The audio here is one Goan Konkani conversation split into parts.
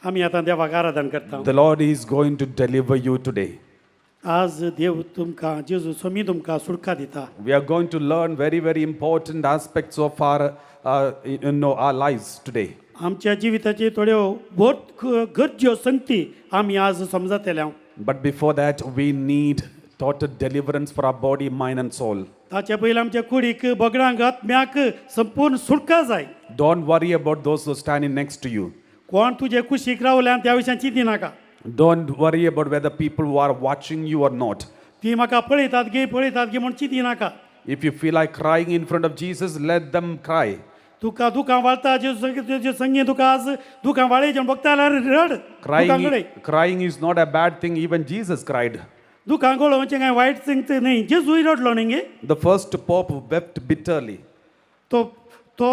आमी आतां देवाक आराधन करता. The Lord is going to deliver you today. आज देव तुमकां जेजू स्वामी तुमकां सुटका दिता. We are going to learn very, very important aspects of our lives today. आमच्या जिविताचे थोड्यो भोव गरज्यो संगती आमी आज समजतले. But before that, we need total deliverance for our body, mind, and soul. ताच्या पयलीं आमच्या कुडीक बोगडांक आत्म्याक संपूर्ण सुटका जाय. Don't worry about those who are standing next to you. कोण तुजे कुशीक रावल्यान त्या विशयान चिंती नाका. Don't worry about whether people who are watching you or not. ती म्हाका पळयतात गे पळयतात गे म्हूण चिंती नाका. If you feel like crying in front of Jesus, let them cry. तुका दुकां वाळता जेजू संगी तुका आज दुकां वाळयचें बघता जाल्यार रड दुकां गळय. Crying is not a bad thing. Even Jesus cried. दुकां गळोवचें कांय वायट संगत न्ही, जेजूय रडलो न्ही गे. The first pope wept bitterly. तो तो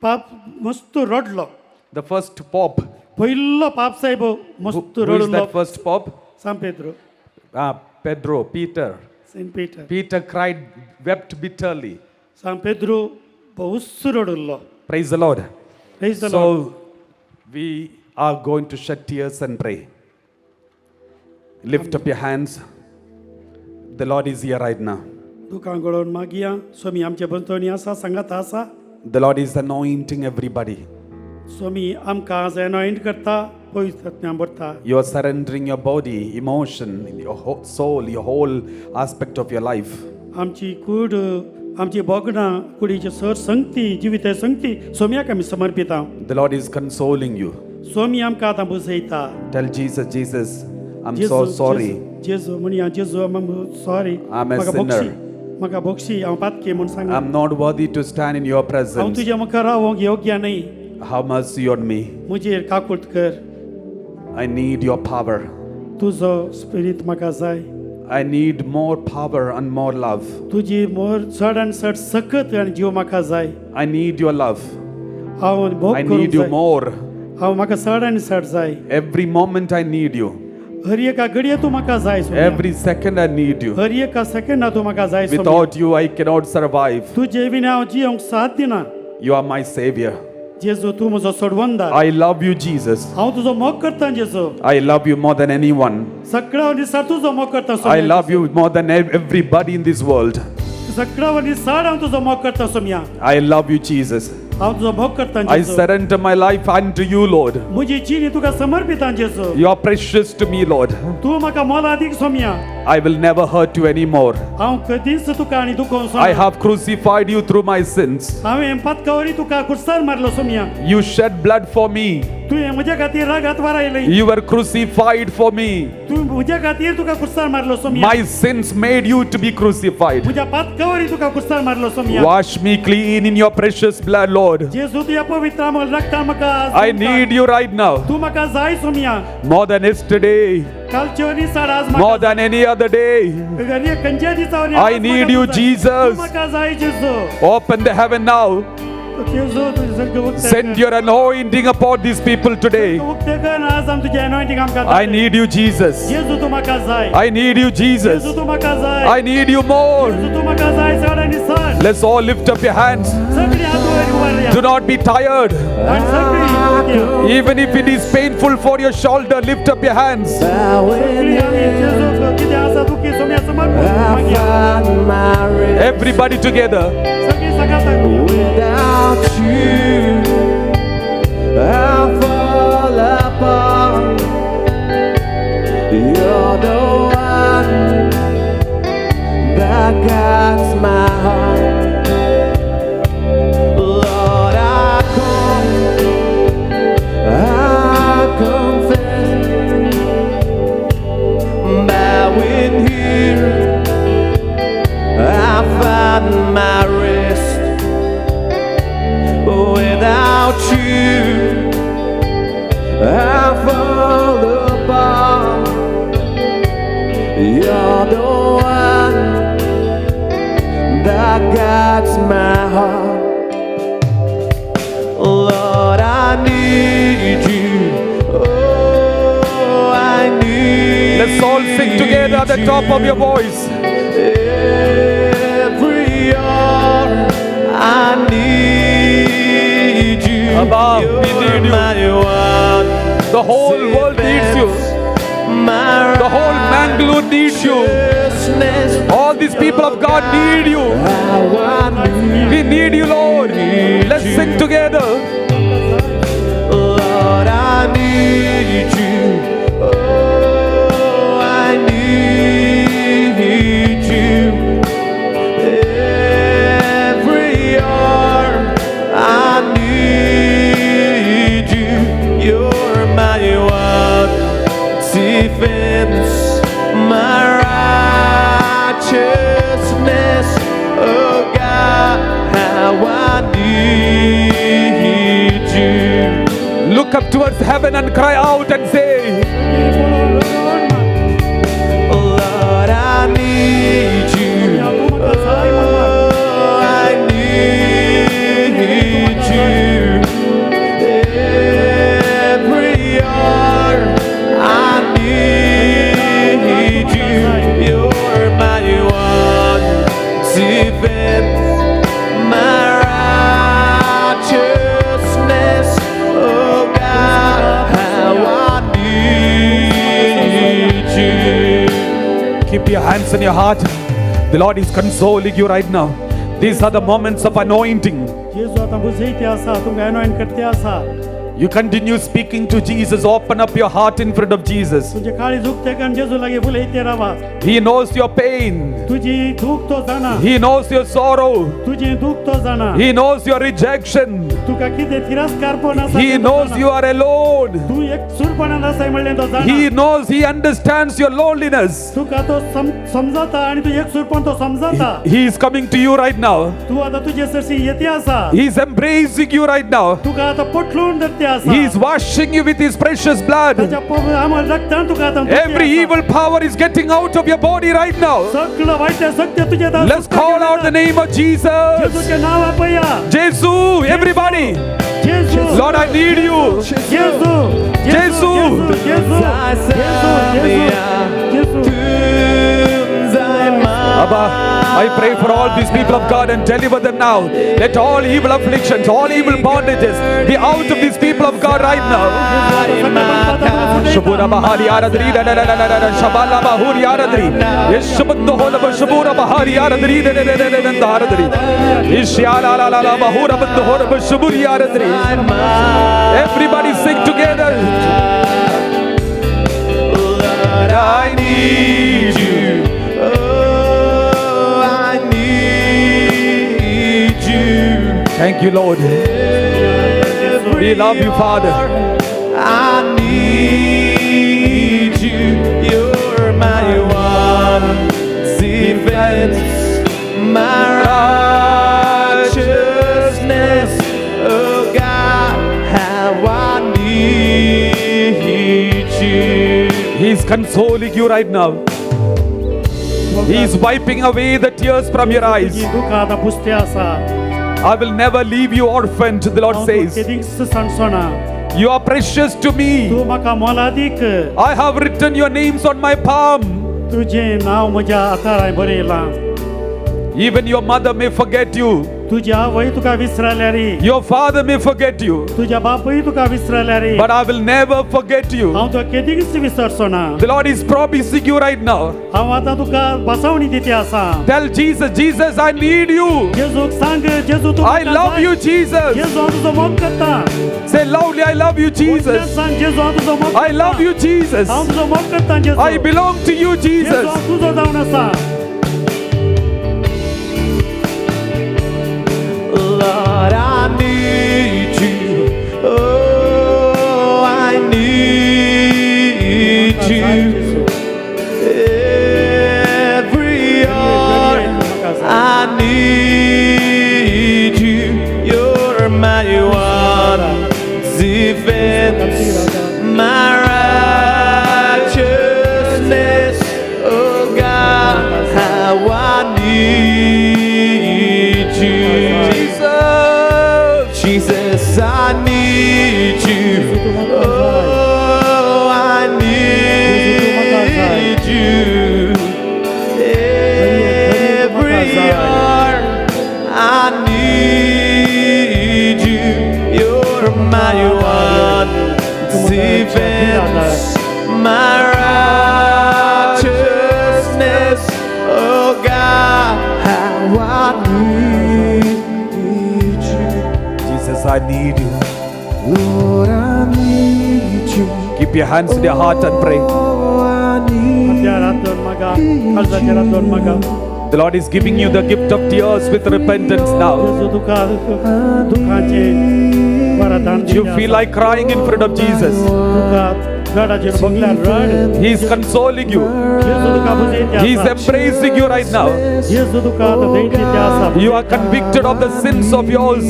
पाप मस्त रडलो. The first pope. पयलो पाप साहेब Who, मस्त who is रडलो. That first pope? San Pedro. Pedro, Peter. Saint Peter. Peter cried, wept bitterly. San Pedro बहुस रडलो. Praise the Lord. Praise the Lord. So we are going to shed tears and pray. Lift up your hands. The Lord is here right now. दुकां गळोवन मागया स्वामी आमचे भोंवतणी आसा सांगात आसा. The Lord is anointing everybody. स्वामी आमकां आज एनॉयंट करता पवित्र आत्म्यान भरता. You are surrendering your body, emotion, your whole soul, your whole aspect of your life. आमची कूड आमची बोगणां कुडीची सर संगती जिविता संगती स्वाम्याक आमी समर्पिता. The Lord is consoling you. स्वामी आमकां आतां बसयता. Tell Jesus, Jesus, I'm so sorry. जेजू म्हणया जेजू सॉरी. I'm a म्हाका sinner. बोगशी म्हाका बोगशी हांव पातकी म्हूण सांग. I'm not worthy to stand in your हांव presence. तुज्या मुखार रावोंक योग्य न्हय. Have mercy on me. म्हजेर काकूट कर. I need your power. तुजो स्पिरीत म्हाका जाय. I need more power and more love. तुजी मोर चड आनी चड सकत आनी जीव म्हाका जाय. I need your love. हांव भोग I करूंक need you जाय. More. हांव म्हाका चड आनी चड जाय. Every moment I need you. हर एका घडये तूं म्हाका जाय Saumya. Every second I need you. हर एका सेकंडा तूं म्हाका जाय Saumya. Without you, I cannot survive. तुजे विना हांव जियोंक साथ दिना. You are my Savior. जेजू तूं म्हजो सोडवंदार. I love you, Jesus. हांव तुजो मोग करता जेजू. I love you more than anyone. सगळ्या दिसा तुजो मोग करता I Saumya. Love you more than everybody in this world. सगळ्या दिसा हांव तुजो मोग करता Saumya. I love you, Jesus. हांव तुजो मोग करता I जेजू. Surrender my life unto you, Lord. म्हजी जिणी तुका समर्पिता जेजू. You are precious to me, Lord. तूं म्हाका मोलादीक Saumya. I will never hurt you anymore. हांव कदीच तुका आनी दुखोवंक I Saumya. Have crucified you through my sins. हांवें पातकावरी तुका कुर्सार मारलो Saumya. You shed blood for me. तुवें म्हज्या खातीर रागात वारायली. You were crucified for me. तूं म्हज्या खातीर तुका कुर्सार मारलो Saumya. My sins made you to be crucified. म्हज्या पातकावरी तुका कुर्सार मारलो Saumya. Wash me clean in your precious blood, Lord. जेजू तुज्या पवित्र आमल रक्तान म्हाका आज I need you right now. तूं म्हाका जाय सोम्या. More than yesterday, कालचे दिसाड आज more म्हाका than any other day. जाय. खंयच्या दिसा I need you, Jesus. तूं म्हाका जाय जेजू. Open the heaven now. जेजू तुजें सर्ग उक्तें Send कर. your anointing upon these people today. उक्तें कर आज आम तुजें anointing आमकां I जाय. Need you, Jesus. जेजू तूं म्हाका जाय. I need you, Jesus. जेजू तूं म्हाका जाय. I need you more. जेजू तूं म्हाका जाय चड आनी चड. Let's all lift up your hands. सगळीं हात वयर उबारया. Do not be tired. आनी सगळीं उबारया. Even if it is painful for your shoulder, lift up your hands. सगळीं आमी जेजूक कितें आसा दुखी सोम्या समर्पण मागया. Everybody together. सगळीं सांगाताक उरया. Without you, I fall apart. You're the one that guides my heart. Lord, I come, I confess, bowing here, I find my rest. Without you, I fall apart. You're the one that guides my heart. Lord, I need you. Oh, I need Let's all sing together at the top of your voice. Every hour I need you. Abba, we You're need you. my one The The whole world needs you. My The whole Mangalore needs you. righteousness. All these people of God need you. How I need We need you, Lord. Let's sing together. Lord, I need you. Oh, I need you. Every hour I need you. You're my one defense, my righteousness. Oh God, how I need you. Look up towards heaven and cry out and say, Lord, I need you. Oh, I need you. Every hour I need you. You're my one defense, my righteousness. Oh God, how I need you. Keep your hands on your heart. The Lord is consoling you right now. These are the moments of anointing. जेजू आतां बुजयते आसा, तुमकां एनॉयंट करते आसा. You continue speaking to Jesus. Open up your heart in front of Jesus. तुमचे काळीज उक्ते करून जेजू लागीं उलयते रावा. He knows your pain. तुजी दूख तो जाणा. He knows your sorrow. तुजी दूख तो जाणा. He knows your rejection. तुका कितें तिरस्कारपण आसा He तें तो knows जाणा. You are alone. तूं एक सुरपणान आसाय म्हणलें तो जाणा. He knows, He understands your loneliness. तुका तो समजता आनी तूं एक सुरपण तो समजता. He is coming to you right now. तूं आतां तुजे सरशी येते आसा. He is embracing you right now. तुका आतां पोटलून धरते आसा. He is washing you with His precious blood. ताच्या आमल रक्तान तुका आतां धुते Every आसा. Evil power is getting out of your body right now. सगळं वायट सत्य तुझ्या दारात Let's call out the name of Jesus. जेजूचें now आपया. Jesus, everybody. जेजू. Lord, I need you. जेजू. जेजू. जेजू. जेजू. जेजू. Abba, I pray for all these people of God and deliver them now. Let all evil afflictions, all evil bondages be out of these people of God right now. Shabura Bahari Aradri, da da da da da da, Shabala Bahuri Aradri, Yeshabando Holaba Shabura Bahari Aradri, da da da da da da Aradri, Ishyala la la la Bahura Bando Horaba Shaburi Aradri. Everybody sing together. Lord, I need you. Oh, I need you. Thank you, Lord. We love you, Father. I need you. You're my one defense, my righteousness. Oh God, how I need you. He's consoling you right now. He's wiping away the tears from your eyes. तुजी दुखां आतां पुसते आसा. I will never leave you orphaned, the Lord हांव तुका says. केदींच सांडचोना. You are precious to me. तूं म्हाका मोलादीक. I have written your names on my palm. तुजें नांव म्हज्या हातार हांवें बरयलां. Even your mother may forget you. तुजी आवय तुका विसरल्यार, Your father may forget you. तुज्या बापूय तुका विसरल्यार, But I will never forget you. हांव तुका केदींच विसरचो ना. The Lord is promising you right now. हांव आतां तुका बसावणी दिती आसा. Tell Jesus, Jesus, I need you. जेजूक सांग, जेजू तूं I म्हाका love जाय. you, Jesus. जेजू हांव तुजो मोग करता. Say loudly, I love you, मोठ्यान Jesus. सांग, जेजू हांव तुजो मोग I love करता. you, Jesus. हांव तुजो मोग करता जेजू. I belong to you, जेजू Jesus. हांव तुजो जावन आसा. Lord, I need you. Oh, I need you. Every hour I need you. You're my one defense, my righteousness. Oh God, how I need you. Jesus. Jesus, I need you. Oh, I need defense, my righteousness, oh God, how I need you. Jesus, I need you. Lord, I need you. Keep your hands in your heart and pray. Oh, I need हत्यार हात दोन मागा, काळजाचेर हात दोन मागा. The Lord is giving you the gift of tears with repentance now. जेजू तुका दुखाचे वरदान You feel like crying in front of Jesus. तुका गडाचेर बगल्यार रड. He is consoling you. जेजू तुका बुजयते He is आसा. embracing you right now. जेजू तुका आतां धैर्य दिता आसा. You are convicted of the sins of yours.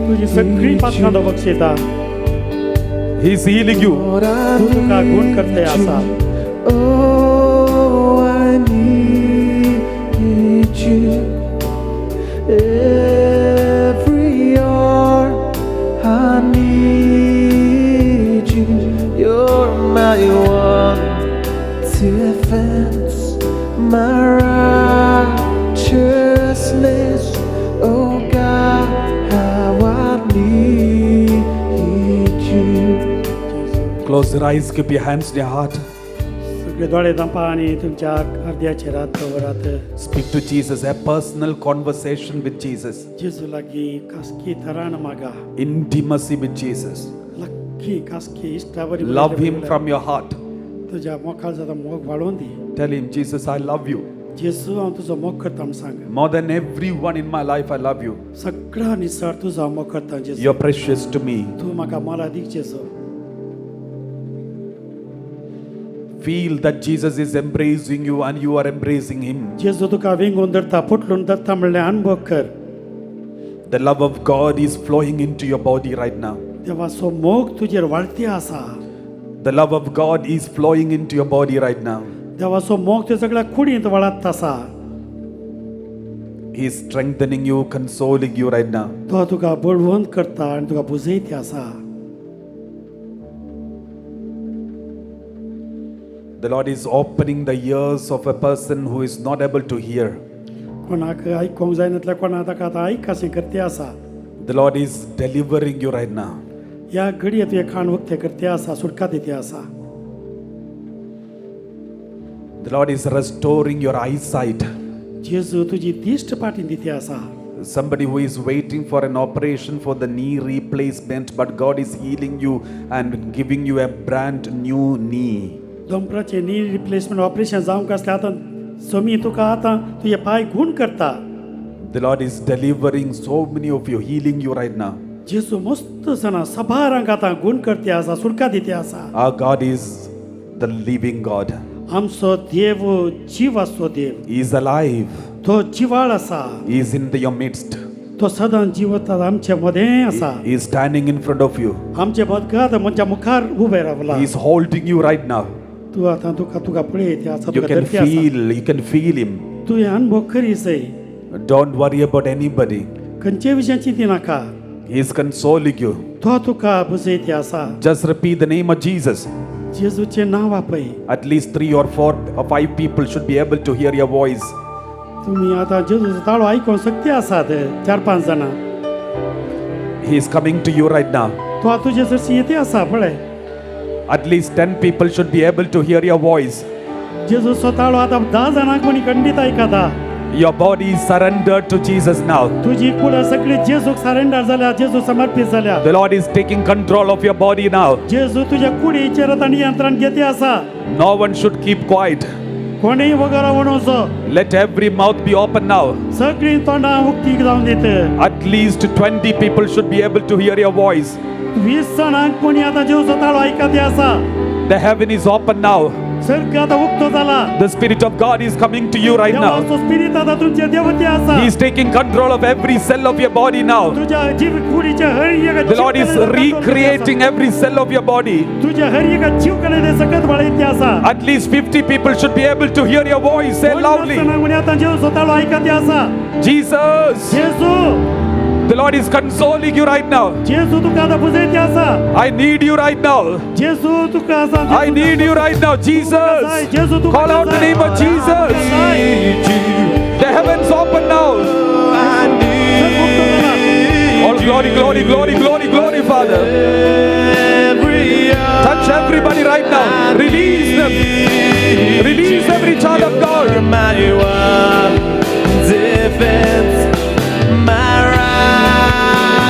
तुजी सगळी पातकां तो बक्षयता. He is healing you. तूं तुका गुण करते आसा. Oh, I need you every hour. I need you. You're my one defense, my righteousness. Oh God, how I need you. Close your eyes, keep your hands in your heart. सगळे दोळे धांपा आनी तुमच्या अर्द्याचेर हात दवरात. Speak to Jesus, a personal conversation with Jesus, जेजू लागीं खासकी थरान मागा. intimacy with Jesus. Lucky खासकी इश्टावरी Love Him from your heart. तुज्या मोखाल जाता मोग वाडोवन दी. Tell Him, Jesus, I love you. जेजू हांव तुजो मोग करता म्हूण सांग. More than everyone in my life, I love you. सगळ्या निसर तुजो हांव मोग करता जेजू. You're precious to me. तूं म्हाका मोलादीक जेजू. Feel that Jesus is embracing you and you are embracing Him. जेजू तुका वेंगून धरता, पोटलून धरता म्हणल्यार अनुभव कर. The love of God is flowing into your body right now. देवाचो मोग तुजेर वाळती आसा. The love of God is flowing into your body right now. देवाचो मोग ते सगळ्या कुडींत वाळत आसा. He is strengthening you, consoling you right now. तो तुका बळवंत करता आनी तुका बुजयती आसा. The Lord is opening the ears of a person who is not able to hear. कोणाक आयकूंक जायनातल्या कोणाक ताका आतां आयक अशें करते आसा. The Lord is delivering you right now. ह्या घडये तुवें खाण उक्तें करते आसा, सुटका दिते आसा. The Lord is restoring your eyesight. जेजू तुजी दिश्ट पाटी दिते आसा. Somebody who is waiting for an operation for the knee replacement, but God is healing you and giving you a brand new knee. दोंपराचें knee replacement operation जावंक आसलें, आतां समी तुका आतां तुजे पांय गूण करता. The Lord is delivering so many of you, healing you right now. जेजू मस्त जाणां सभारांक आतां गूण करते आसा, सुटका दिते आसा. Our God is the living God. आमचो देव जीव आसचो देव. He is alive. तो जिवाळ आसा. He is in your midst. तो सदां जिवत आमचे मदें आसा. He is standing in front of you. आमचे मदगात म्हज्या मुखार उबें रावला. He is holding you right now. तूं आतां तुका तुका पळयत आसा, You तुका can धरती आसा. feel, you can feel him. तूं हें अनुभव करी सय. Don't worry about anybody. खंयचे विशयान चिंती नाका. He is consoling you. तो तुका बुजयती आसा. Just repeat the name of Jesus. जेजूचें नांव आपय. At least 3 or 4 or 5 people should be able to hear your voice. तुमी आतां जेजूचो ताळो आयकूंक शक्ती आसात 4-5 जाणां. He is coming to you right now. तो आतां तुजे सरशी येते आसा पळय. At least 10 people should be able to hear your voice. जेजूचो ताळो आतां 10 जाणांक कोणी खंडीत आयकता. Your body is surrendered to Jesus now. तुजी कूड सगळी जेजूक सरेंडर जाल्या, जेजू समर्पीत जाल्या. The Lord is taking control of your body now. जेजू तुज्या कुडीचेर आतां नियंत्रण घेते आसा. No one should keep quiet. कोणीय वगैरे म्हणूचो. Let every mouth be open now. सगळीं तोंडां उक्ती जावन दित. At least 20 people should be able to hear your voice. 20 जाणांक कोणी आतां जेजूचो ताळो आयकते आसा. The heaven is open now. सर्ग आतां उक्तो जाला. The Spirit of God is coming to you right now. देवाचो स्पिरीत आतां तुमचे देवते आसा. He is taking control of every cell of your body now. तुज्या जीव कुडीच्या हर एका The Lord is जीव कडेन recreating every cell of your body. तुज्या हर एका जीव कडेन सकत वाडयते आसा. At least 50 people should be able to hear your voice. Say loudly, जाणांक कोणी आतां जेजूचो ताळो आयकते आसा. Jesus, जेजू, the Lord is consoling you right now. जेजू तुका आतां बुजयते आसा. I need you right now. जेजू तुका आसा. I need you right now. Jesus, call out the name of Jesus. The heavens open now. All glory, glory, glory, glory, glory, Father. Every hour Touch everybody right now. Release them. Release every child of God. You're my one defense, my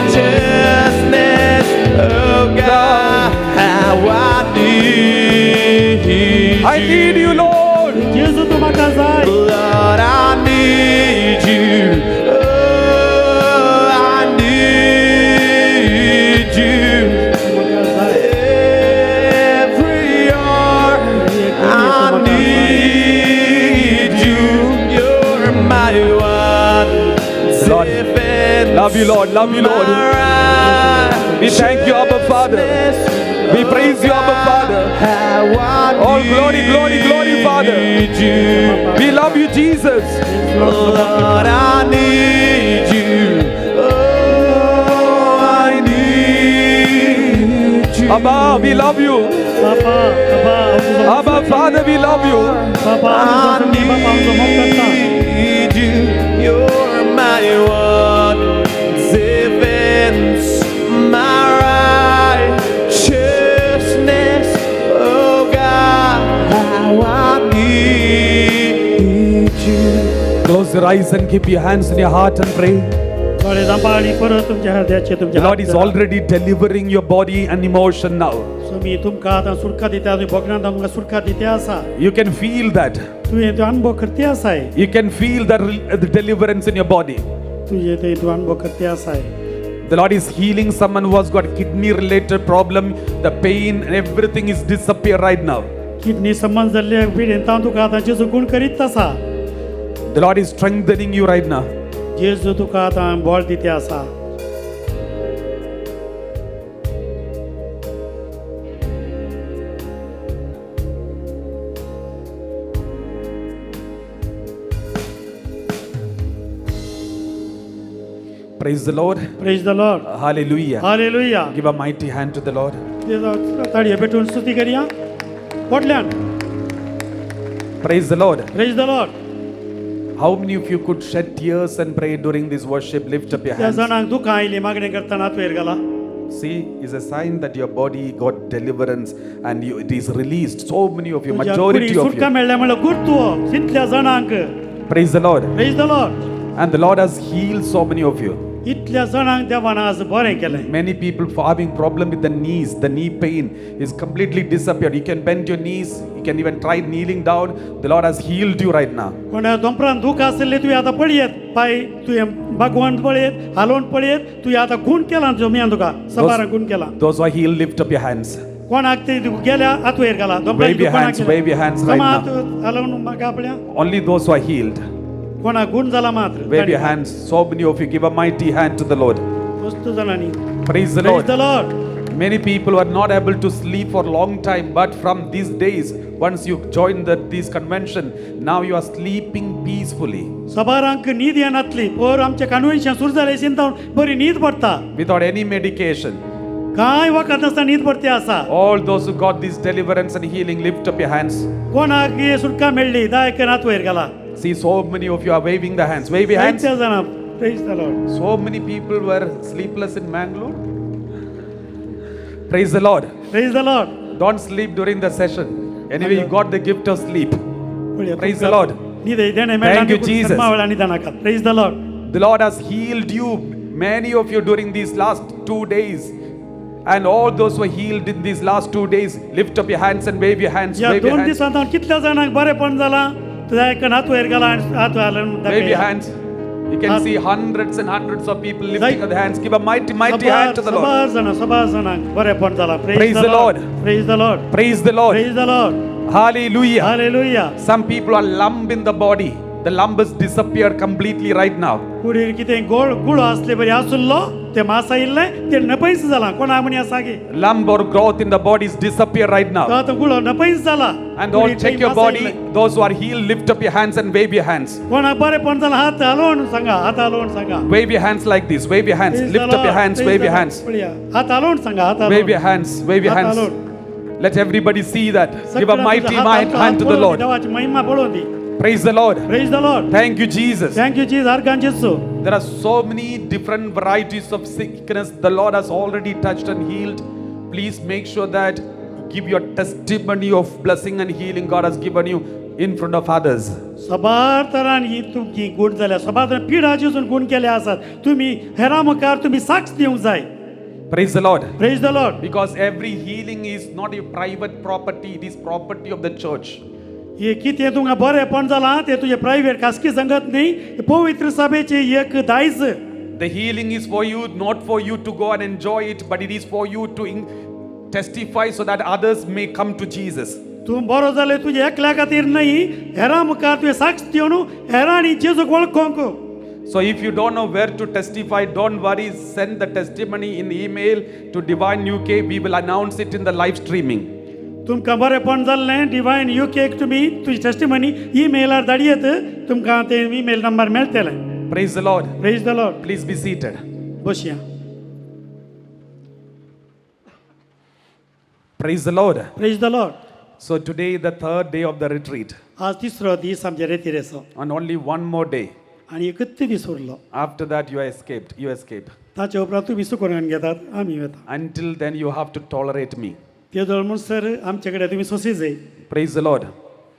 righteousness. Oh God, how I need you. I need you, Lord. जेजू तूं म्हाका जाय. Lord, I need you. Oh, I need you. म्हाका जाय. Every hour I need you. You're my one Lord, defense. Love you, Lord. Love you, Lord. My We thank you, Abba Father. We praise you, Abba Father. How I All glory, glory, glory, Father. need you. We love you, Jesus. Lord, I need you. Oh, I need you. Abba, we love you. बापा, बाबा, हांव तुजो Abba, Father, we love you. बाबा, I हांव तुजो संगी, बापा, हांव तुजो मोग करता. need you. You're my one defense, my righteousness. Oh God, how I need you. Close your eyes and keep your hands in your heart and pray. दोळे धांपा आणि परत तुमच्या हृदयाचे The तुमच्या Lord is already delivering your body and emotion now. स्वामी तुमकां आतां सुटका दिता, तुमी भोगणांत तुमकां सुटका दिते आसा. You can feel that. तुवें तो अनुभव करते आसाय. You can feel that the deliverance in your body. तुजें ते तूं अनुभव करते आसाय. The Lord is healing someone who has got kidney related problem. The pain and everything is disappear right now. Kidney संबंद जाल्ले पिडेन तांव तुका आतां जेजू गुण करीत आसा. The Lord is strengthening you right now. जेजू तुका आतां बळ दिते आसा. Praise the Lord. Praise the Lord. Hallelujah. Hallelujah. Give a mighty hand to the Lord. ताळये पेटून स्तुती करया पोटल्यान. Praise the Lord. Praise the Lord. How many of you could shed tears and pray during this worship? Lift up your त्या hands. जाणांक दुखां आयलीं मागणें करतना हात वयर घाला. See, is a sign that your body got deliverance and you, it is released. So many of you, तुज्या majority कुडीक of सुटका you. मेळ्ळ्या म्हणल्यार गुर्तू तितल्या जाणांक. Praise the Lord. Praise the Lord. And the Lord has healed so many of you. इतल्या जाणांक देवान आज बरें केलें. Many people for having problem with the knees, the knee pain is completely disappeared. You can bend your knees, you can even try kneeling down. The Lord has healed you right now. कोणा दोंपरान दूख आशिल्लें तुवें आतां पळयत पांय तुवें बागवण पळयत हालोवन पळयत तुवें आतां गूण केला जमयान तुका सबार गूण केला. Those who are healed, lift up your hands. कोणाक ते गेल्या हात वयर घाला. Wave your hands, wave your hands right now. हात हालोवन म्हाका आपल्या Only those who are healed. कोणाक गूण जाला मात्र. Wave your hands. So many of you give a mighty hand to the Lord. मस्त जाणांनी. Praise the Praise Lord. The Lord. Many people were not able to sleep for a long time, but from these days, once you join this convention, now you are sleeping peacefully सबारांक न्हीद येनातली पोर आमचें कन्व्हेन्शन सुरू जालें चिंता बरी न्हीद पडटा. Without any medication. कांय वखद नासतना न्हीद पडटी आसा. All those who got this deliverance and healing, lift up your hands. कोणाक ही सुटका मेळ्ळी दायक हात वयर घाला. See, so many of you are waving the hands. Wave your hands. जायत्या जाणां. Praise the Lord. So many people were sleepless in Mangalore. Praise the Lord. Praise the Lord. Don't sleep during the session. Anyway, you got the gift of sleep. Praise the Lord. Thank you, Jesus. Praise the Lord. The Lord has healed you, many of you, during these last 2 days. And all those who were healed in these last 2 days, lift up your hands and wave your hands. ह्या Wave your दोन hands. दिसांत कितल्या जाणांक बरेपण जालां तुझ्या एका हात वयर घाला आनी हात घालून Wave your hands. You can see hundreds and hundreds of people lifting up their hands. Give a mighty, mighty hand to the Lord. सबार जाणां सबार जाणांक बरेपण जालां. Praise the Lord. Praise the Lord. Praise the Lord. Praise the Lord. Hallelujah. Hallelujah. Some people are lump in the body. The lump has disappeared completely right now. कुडीर कितें गोळ गुळो आसले बरी आसुल्लो ते मास आयिल्ले ते नपयस जाला कोणा म्हणी आसा गे. Lump or growth in the body is disappear right तो now. आतां गुळो नपयस जाला. And all कुडीर check खंय your मास body. आयिल्लें. Those who are healed, lift up your hands and wave your hands. कोणाक बरेपण जालां हात हालोवन सांगा हात हालोवन सांगा. Wave your hands like this. Wave your hands. Praise the Lift up your Lord. hands. Praise Wave the your Lord. hands. पळया. हात हालोवन सांगा हात Wave हालोवन. your hands. Wave your हात hands. हालोवन. Let everybody see that. Give a सगळ्यांक mighty तुजो हात hand to the पळोवंदी, Lord. देवाची महिमा पळोवंदी. Praise the Lord. Praise the Lord. Thank you, Jesus. Thank you Jesus. आर्गां जेजू. There are so many different varieties of sickness the Lord has already touched and healed. Please make sure that give your testimony of blessing and healing God has given you in front of others. सबार तरान ही तुमची गूण जाल्या, सबार तरान पिडा जेजून गूण केले आसात, तुमी हेरां मुखार तुमी साक्ष दिवंक जाय. Praise the Lord. Praise the Lord. Because every healing is not a private property, it is property of the church. हे कितें तुमकां बरेंपण जालां तें तुजें प्रायवेट खासगी संगत न्ही, हें पवित्र सभेचें एक दायज. The healing is for you, not for you to go and enjoy it, but it is for you to testify so that others may come to Jesus. तूं बरो जालें तुजें एकल्या खातीर न्हय, हेरां मुखार तुवें साक्ष दिवन हेरांनी जेजूक वळखोंक. So if you don't know where to testify, don't worry, send the testimony in email to Divine UK. We will announce it in the live streaming. तुमकां बरेंपण जाल्लें डिवायन युकेक तुमी तुजी टेस्टिमनी ईमेलार धाडयेत, तुमकां ते ईमेल नंबर मेळटले. Praise the Lord. Praise the Lord. Please be seated. बसया. Praise the Lord. Praise the Lord. So today, the third day of the retreat, आज तिसरो दीस आमचे रेतिरेचो. And only one more day. आनी एकच दीस उरलो. After that, you are escaped. You escape. ताचे उपरांत तुमी सुकून घेतात, आमी वता. Until then, you have to tolerate me. ते जवळ म्हणसर आमचे कडेन तुमी सोंसी जाय. Praise the Lord.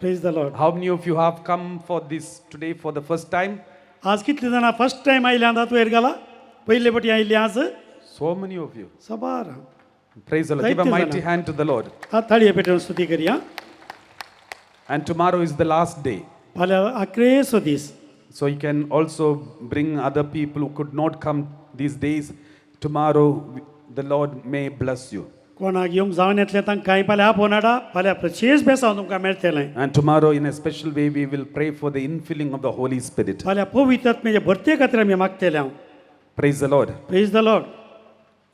Praise the Lord. How many of you have come for this today for the first time? आज कितली जाणां फर्स्ट टायम आयल्या आतां वयर घाला, पयले फावटी आयिल्ली आज? So many of you. सबार. Praise the Lord. Give a जायते mighty जाणां. Hand to the Lord. हात ताळये पेटून स्तुती करया. And tomorrow is the last day. फाल्यां आक्रेसो दीस. So you can also bring other people who could not come these days. Tomorrow, the Lord may bless you. कोणाक येवंक जावन येतलें तांकां फाल्यां आपोवन हाडा, फाल्यां प्रशेश बेसांव तुमकां मेळटलें. And tomorrow, in a special way, we will pray for the infilling of the Holy Spirit. फाल्यां पवित्र आत्म्याचे भरते खातीर आमी मागतले हांव. Praise the Lord. Praise the Lord.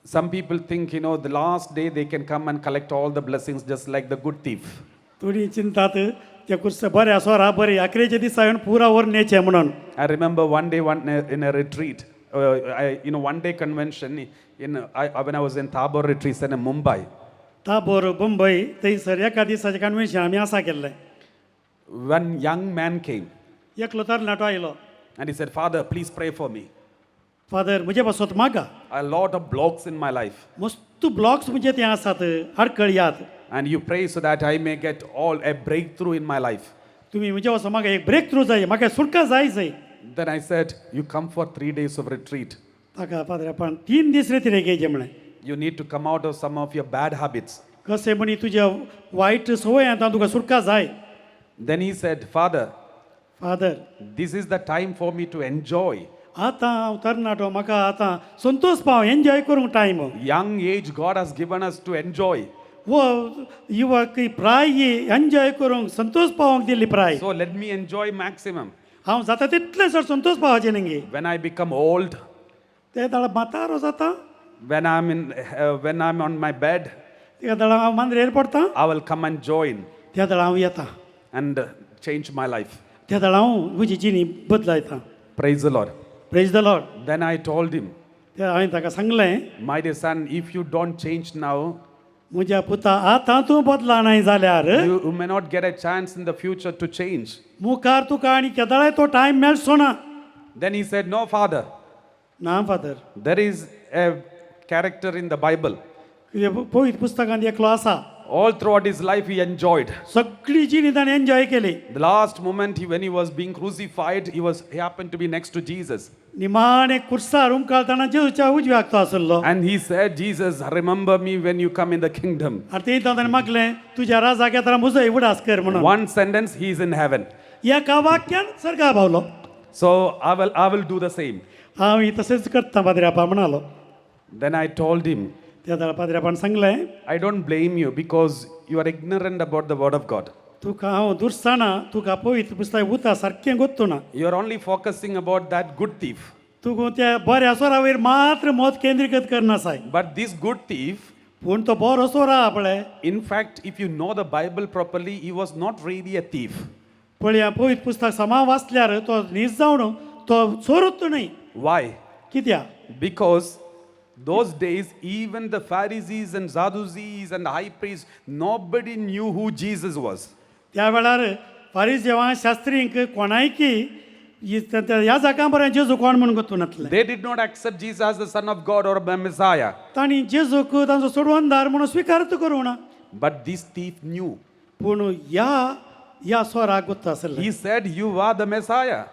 Some people think, the last day they can come and collect all the blessings just like the good thief. थोडी चिंतात ते कुर्स बरें सोरा बरें आखरेच्या दिसा येवन पुरा व्हरून येचें म्हणून. I remember one day one in a retreat, one day convention when I was in Tabor Retreat in Mumbai. Tabor Bombay थंयसर एका दिसाचें कन्वेन्शन आमी आसा केल्लें. One young man came एकलो तरणाटो आयलो. And he said, "Father, please pray for me." Father म्हजे पासत मागा. A lot of blocks in my life. मस्त ब्लॉक्स म्हणजे ते आसात आडखळ यात. And you pray so that I may get all a breakthrough in my life. तुमी म्हजे पासत म्हाका एक ब्रेक थ्रू जाय, म्हाका सुटका जाय जाय. Then I said, "You come for 3 days of retreat. ताका फादर 3 दीस रे तिणें घेयचें म्हणलें. You need to come out of some of your bad habits." कशें म्हणी तुज्या वायट संवय आतां तुका सुटका जाय. Then he said, "Father, father, this is the time for me to enjoy. आतां हांव तरणाटो, म्हाका आतां संतोश पाव एन्जॉय करूंक time. Young age God has given us to enjoy. हो युवक प्राय एन्जॉय करूंक संतोश पावोंक दिल्ली प्राय. So let me enjoy maximum. हांव जाता तितलें सर संतोश पावचें न्ही. When I become old, ते दाळ म्हातारो जाता, when I'm on my bed, त्या दाळ हांव मांद्रेर पडटा, I will come and join त्या दाळ हांव येता and change my life." त्या दाळ हांव म्हजी जिणी बदलायता. Praise the Lord. Praise the Lord. Then I told him, ते हांवें ताका सांगलें, "My dear son, if you don't change now, म्हज्या पुता आतां तूं बदला नाय जाल्यार you may not get a chance in the future to change." मुखार तुका आनी केदळाय तो टायम मेळचो ना. Then he said, "No, Father, ना father, there is a character in the Bible. पवित्र पुस्तकांत एकलो आसा. All throughout his life, he enjoyed. सगळी जिणी ताणें एन्जॉय केली. The last moment when he was being crucified, he happened to be next to Jesus. निमाणे कुर्सार उमकाळतना जेजूच्या उजव्याक तो आसलो. And he said, 'Jesus, remember me when you come in the kingdom.' आनी थंय ताणें मागलें तुज्या राजाक येतना म्हजोय उडास कर म्हणून. One sentence, he is in heaven. एका वाक्यान सर्गा पावलो. So I will do the same." हांव ही तशेंच करता पाद्र्यापा म्हणालो. Then I told him, त्या वेळार पाद्र्यापान सांगलें, "I don't blame you because you are ignorant about the word of God. तुका हांव दुरसाणा, तुका पवित्र पुस्तक उता सारकें गोत्तू ना. You are only focusing about that good thief. तुका त्या बऱ्या सोरा वयर मात्र मत केंद्रीकृत करनासाय. But this good thief, पूण तो बरो सोरा पळय, in fact, if you know the Bible properly, he was not really a thief. पळया पवित्र पुस्तक समा वाचल्यार तो न्हीज जावन तो चोरूच न्हय. Why? कित्याक? Because those days, even the Pharisees and Sadducees and the high priests, nobody knew who Jesus was. त्या वेळार फारीजेवां शास्त्रींक कोणायकी ह्या जागां बरें जेजू कोण म्हणून गोतू नातलें. They did not accept Jesus as the Son of God or the Messiah. तांणी जेजूक तांचो सोडवणदार म्हणून स्विकारत करूं ना. But this thief knew. पूण ह्या ह्या स्वराक गुत्त आसलें. He said, "You are the Messiah.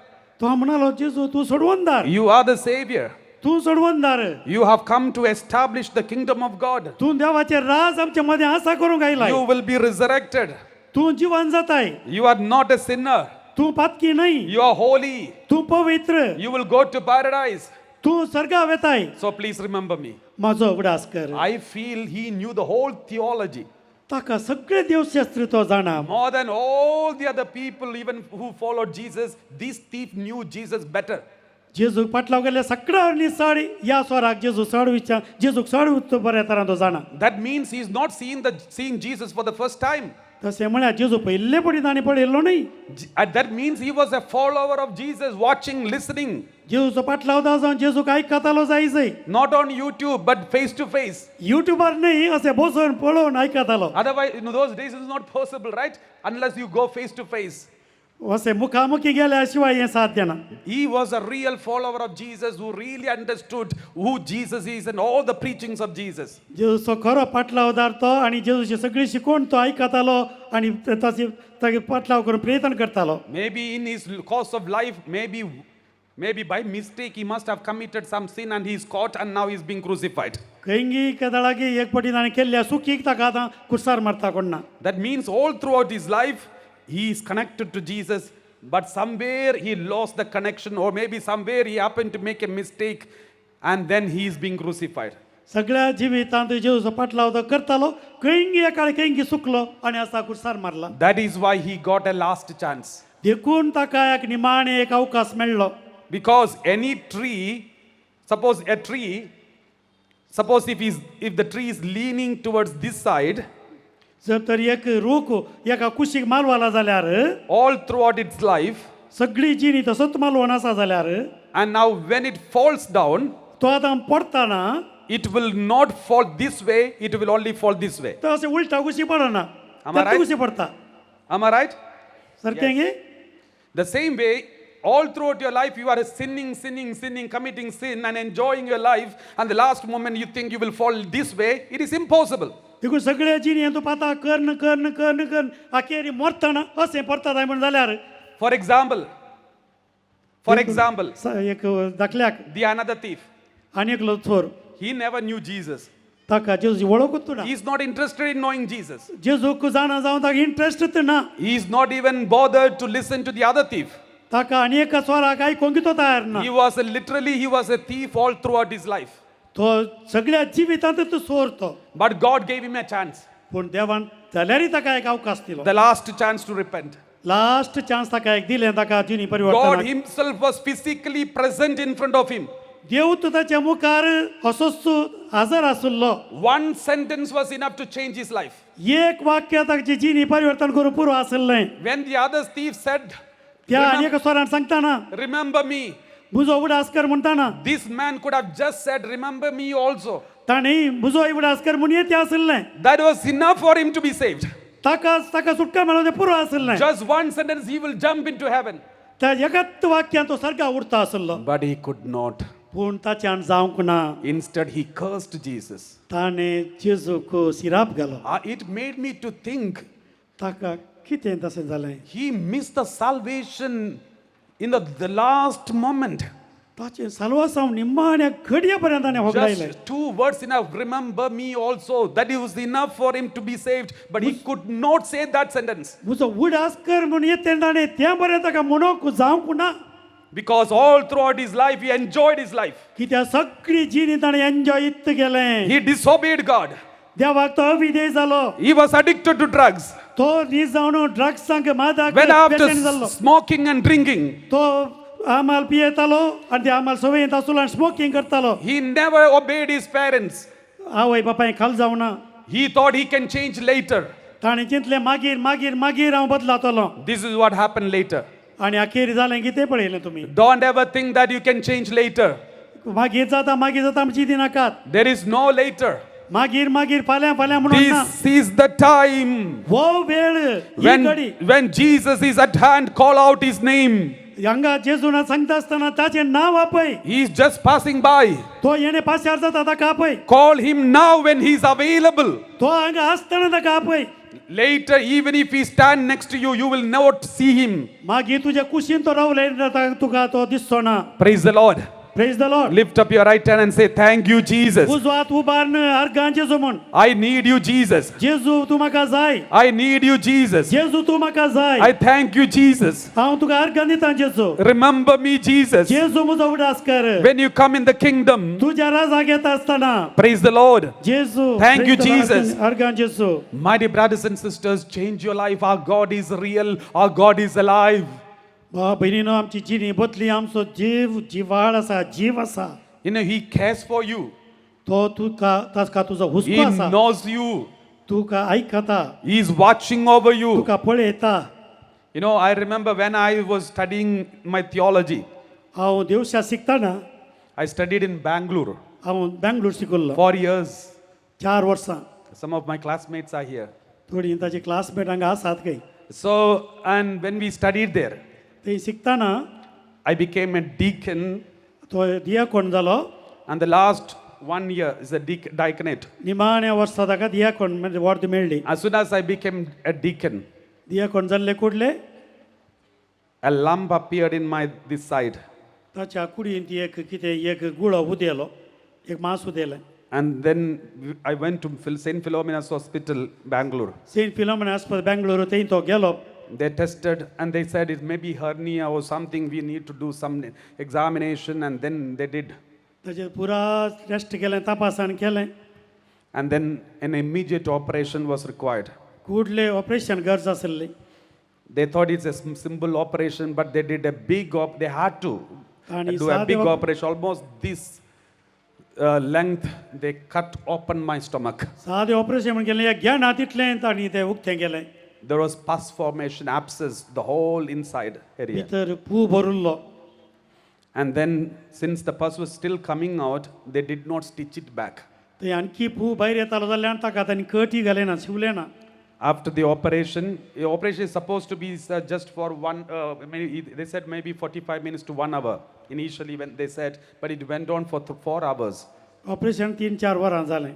तो म्हणालो, जेजू तूं सोडवणदार. You are the Savior. तूं सोडवणदार. You have come to establish the kingdom of God. तूं देवाचे राज आमच्या मदें आसा करूंक आयलाय. You will be resurrected. तूं जिवन जाताय. You are not a sinner. तूं पातकी न्हय. You are holy. तूं पवित्र. You will go to paradise. तूं सर्गा वेताय. So please remember me." म्हाजो उगडास कर. I feel he knew the whole theology ताका सगळे देवशास्त्र तो जाणा. more than all the other people, even who followed Jesus. This thief knew Jesus better. जेजूक पाटलाव गेल्ल्या सगळ्या चड ह्या स्वराक जेजू चड विचार जेजूक चड बऱ्या तरान तो जाणा. That means he's not seeing Jesus for the first time. तशें म्हळ्यार जेजू पयले पडी ताणें पळयल्लो न्हय. That means he was a follower of Jesus, watching, listening, जेजूचो पाटलाव जावन जेजूक आयकतालो जाय जाय. Not on YouTube, but face to face. युट्यूबार न्हय, अशें बसून पळोवन आयकतालो. Otherwise, in those days, it's not possible, right? Unless you go face to face. अशें मुखामुखी गेल्या शिवाय हें साध्य ना. He was a real follower of Jesus who really understood who Jesus is and all the preachings of Jesus. जेजूचो खरो पाटलावदार तो आनी जेजूची सगळी शिकवण तो आयकतालो आनी ताची तागे पाटलाव करून प्रयत्न करतालो. Maybe in his course of life, maybe by mistake, he must have committed some sin and he's caught and now he's being crucified. खंयगी केदळागी एक पटी ताणें केल्ल्या सुकीक ताका आतां कुर्सार मारता कोण ना. That means all throughout his life, he is connected to Jesus, but somewhere he lost the connection, or maybe somewhere he happened to make a mistake, and then he is being crucified. सगळ्या जिवितांत जेजूचो पाटलाव तो करतालो, खंयगी एकाळ खंयगी सुकलो आनी आतां कुर्सार मारला. That is why he got a last chance. देखून ताका एक निमाणें एक अवकाश मेळ्ळो. Because any tree, suppose a tree, suppose if the tree is leaning towards this side, जर तर एक रूख एका कुशीक मालवाला जाल्यार, all throughout its life, सगळी जिणी तसोच मालवण आसा जाल्यार, and now when it falls down, तो आतां पडटाना, it will not fall this way, it will only fall this way. तो अशें उलटा कुशी पडना. Am I तेच right? कुशी पडटा. Am I right? सारकें गे? The same way, all throughout your life, you are sinning, sinning, sinning, committing sin and enjoying your life. And the last moment you think you will fall this way, it is impossible. देखून सगळ्या जिणी तूं पाता कर्न कर्न कर्न कर्न अखेरी मरतना अशें पडटा जाय म्हण जाल्यार. For example, एक दाखल्याक, the another thief, आनी एकलो चोर, he never knew Jesus. ताका जेजूची वळखूच ना. He is not interested in knowing Jesus. जेजूक जाणा जावन ताका इंट्रस्ट ना. He is not even bothered to listen to the other thief. ताका आनी एका स्वराक आयकूंक तो तयार ना. He was a thief all throughout his life. तो सगळ्या जिवितांत तो चोर तो. But God gave him a chance, पूण देवान जाल्यारय ताका एक अवकाश दिलो. The last chance to repent. Last chance ताका एक दिलें ताका जिणी God परिवर्तन. Himself was physically present in front of him. देव तूं ताच्या मुखार असोच हजर आशिल्लो. One sentence was enough to change his life. एक वाक्य ताची जिणी परिवर्तन करूंक पुरो आशिल्लें. When the other thief said, त्या आनी "Remem- एका स्वरान सांगताना, "Remember me," म्हजो उगडास कर म्हणटाना, this man could have just said, "Remember me also." ताणें म्हजो उगडास कर म्हूण येते आशिल्लें. That was enough for him to be saved. ताका ताका सुटका मेळोवन तें पुरो आशिल्लें. Just one sentence, he will jump into heaven. त्या एकाच वाक्यान तो सारको उरता आशिल्लो. But he could not. पूण ताच्यान जावंक ना. Instead, he cursed Jesus. ताणें जेजूक सिराप घालो. It made me to think ताका कितें तशें जालें? He missed the salvation in the last moment. ताचें साल्वासांव निमाण्या घडये पर्यंत ताणें होगडायलें. Just two words enough. "Remember me also." That was enough for him to be saved. But he could not say that sentence. म्हजो उगडास कर म्हूण येतें ताणें तें बरें ताका म्हणूंक जावंक ना. Because all throughout his life, he enjoyed his life. कित्याक सगळी जिणी ताणें एन्जॉय इत्त गेलें. He disobeyed God. देवाक तो अविधेय जालो. He was addicted to drugs. तो न्हीद जावन ड्रग्सांक मादाक When after व्यसन जाल्लो. Smoking and drinking, तो आमाल पियेतालो आनी ते आमाल सवयेंत आसलो आनी स्मोकींग करतालो. He never obeyed his parents. आवय बापाय खाल जावना. He thought he can change later. ताणें चिंतलें, मागीर मागीर मागीर हांव बदलातलो. This is what happened later. आनी अखेर जालें कितें पळयलें तुमी. Don't ever think that you can change later. मागीर जाता मागीर जाता आमची चिंती नाकात. There is no later. मागीर मागीर फाल्यां फाल्यां म्हणून ना. This is the time. हो वेळ, ही घडी. When Jesus is at hand, call out his name. हांगा जेजून सांगता आसतना ताचें नांव आपय. He is just passing by. तो येणे पाशार जाता ताका आपय. Call him now when he is available. तो हांगा आसतना ताका आपय. Later, even if he stand next to you, you will not see him. मागीर तुज्या कुशीन तो रावले तुका तो दिसचो ना. Praise the Lord. Praise the Lord. Lift up your right hand and say, "Thank you, Jesus. उजो हात उबारून अर्गां जेजू म्हण. I need you, Jesus. जेजू तूं म्हाका जाय. I need you, Jesus. जेजू तूं म्हाका जाय. I thank you, Jesus. हांव तुका अर्गां दितां जेजू. Remember me, Jesus. जेजू म्हजो उडास कर. When you come in the kingdom," तुज्या राजाक येता आसतना. Praise the Lord. जेजू. Thank you, praise the Lord. Jesus. अर्गां जेजू. My dear brothers and sisters, change your life. Our God is real. Our God is alive. भाव भयणीनो आमची जिणी बदली आमचो जीव जिवाळ आसा जीव आसा. He cares for you. तो तुका ताका तुजो He हुस्को आसा. knows you. तुका आयकता. He is watching over you. तुका पळयता. I remember when I was studying my theology, हांव देवशा शिकतना I studied in Bangalore हांव बेंगलोर शिकल्लो 4 years. 4 वर्सां. Some of my classmates are here. थोडीं ताजी क्लासमेट हांगा आसात खंय. So, and when we studied there, थंय शिकतना I became a deacon, तो दियाकोण जालो. And the last one year is a diaconate. निमाण्या वर्सा ताका दियाकोण म्हणजे वर्द मेळ्ळी. As soon as I became a deacon, दियाकोण जाल्ले कुडले a lump appeared in my this side. ताच्या कुडींत एक कितें एक गुळो उदेलो एक मांस उदेलें. And then I went to St. Philomena's Hospital, Bangalore. Saint Philomena आस्पत Bangalore थंय तो गेलो. They tested and they said it may be hernia or something. We need to do some examination. And then they did. ताचेर पुरा टेस्ट केलें तपासण केलें. And then an immediate operation was required. Kudle operation गरज आसली. They thought it's a simple operation, but they did a big op. They had to आणि do a साधे big operation, almost this length. They cut open my stomach. सादें ऑपरेशन म्हण केलें ज्ञाना तितलें तांणी तें उक्तें केलें. There was pus formation, abscess, the whole inside area. भितर पू भरिल्लो. And then, since the pus was still coming out, they did not stitch it back. थंय आणखी पू भायर येतालो जाल्यार ताका तांणी कटी घालें ना शिवलें ना. After the operation is supposed to be just for one, maybe, they said maybe 45 minutes to one hour initially when they said, but it went on for 4 hours. Operation 3-4 वरां जालें.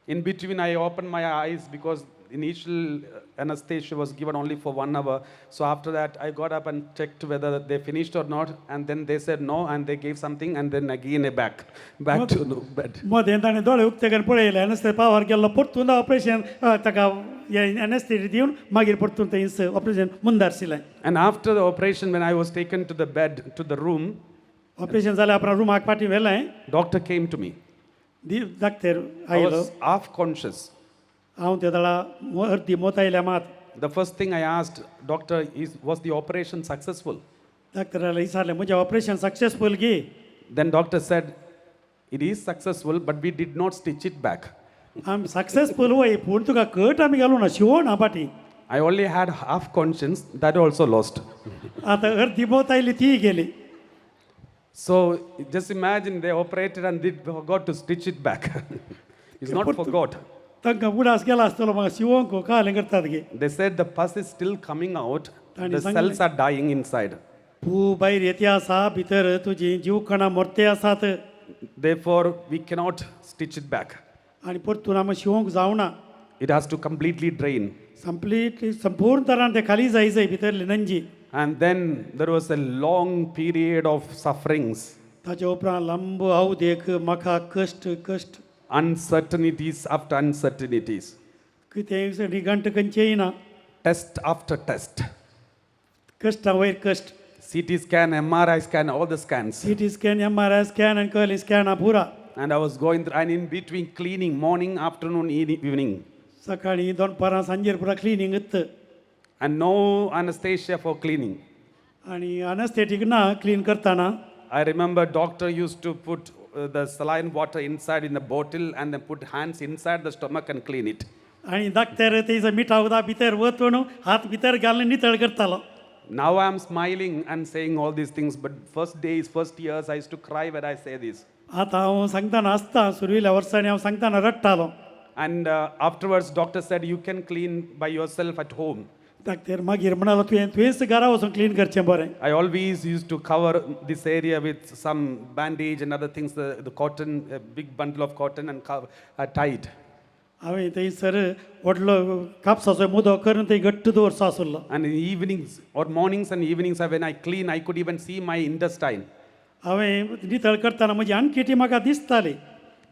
In between, I opened my eyes because initial anesthesia was given only for one hour. So after that, I got up and checked whether they finished or not. And then they said no, and they gave something, and then again a back to the bed. मदें ताणें दोळे उक्ते करून पळयलें एनेस्थेटी पावर गेल्लो परतून ऑपरेशन ताका एनेस्थेटी दिवन मागीर परतून थंय operation मुंदारशिलें. And after the operation, when I was taken to the bed, to the room, operation जालें उपरांत रुमाक फाटीं व्हेलें. Doctor came to me. The doctor I आयलो. Was half conscious. हांव ते दळा अर्दी मोत आयल्या मात. The first thing I asked, "Doctor, was the operation successful?" डाक्टराला विचारलें म्हजें ऑपरेशन सक्सेसफूल गी? Then doctor said, "It is successful, but we did not stitch it back." आमी सक्सेसफूल वय पूण तुका कट आमी घालूं ना शिवण ना फाटीं. I only had half conscience, that also lost. आतां अर्दी मोत आयली तीय गेली. So just imagine they operated and they forgot to stitch it back. It's not forgot. तांकां उडास गेला आसतलो म्हाका शिवोंक कालें करतात गे. They said the pus is still coming out, तांणी the सांगलें. Cells are dying inside. पू भायर येते आसा भितर तुजी जीवकणां मोरते आसात. Therefore, we cannot stitch it back. आनी परतून आमी शिवोंक जावना. It has to completely drain. संपली संपूर्ण तरान ते खाली जाय जाय भितरली नंजी. And then there was a long period of sufferings, ताचे उपरांत लांब अवदेक म्हाका कश्ट कश्ट. Uncertainties after uncertainties, कितें निघंट खंयचेय ना. Test after test, कश्टां वयर कश्ट. CT scan, MRI scan, all the scans. CT scan MRI scan आनी कहली स्कॅनां पुरा. And I was going through, and in between cleaning, morning, afternoon, evening. सकाळीं दनपारां सांजेर पुरा क्लिनींग येत. And no anesthesia for cleaning. आनी अनस्थेटीक ना क्लीन करतना. I remember doctor used to put the saline water inside in the bottle and then put hands inside the stomach and clean it. आनी डाक्टर तेजो मिठा उदक भितर वचून हात भितर घालून नितळ करतालो. Now I am smiling and saying all these things, but first days, first years, I used to cry when I say this. आतां हांव सांगतना आसता सुरवेल्या वर्सांनी हांव सांगतना रडटालो. And afterwards, doctor said, "You can clean by yourself at home." Doctor मागीर म्हणालो तुवें तुवेंच घरा वचून क्लीन करचें बरें. I always used to cover this area with some bandage and other things, the cotton, a big bundle of cotton and cover, tied. हांवें थंयसर व्हडलो कापसाचो मुदो करून थंय घट्ट दवरचो आसलो. And in evenings or mornings and evenings, when I clean, I could even see my intestine. हांवें नितळ करतना म्हजी आणखी म्हाका दिसताली.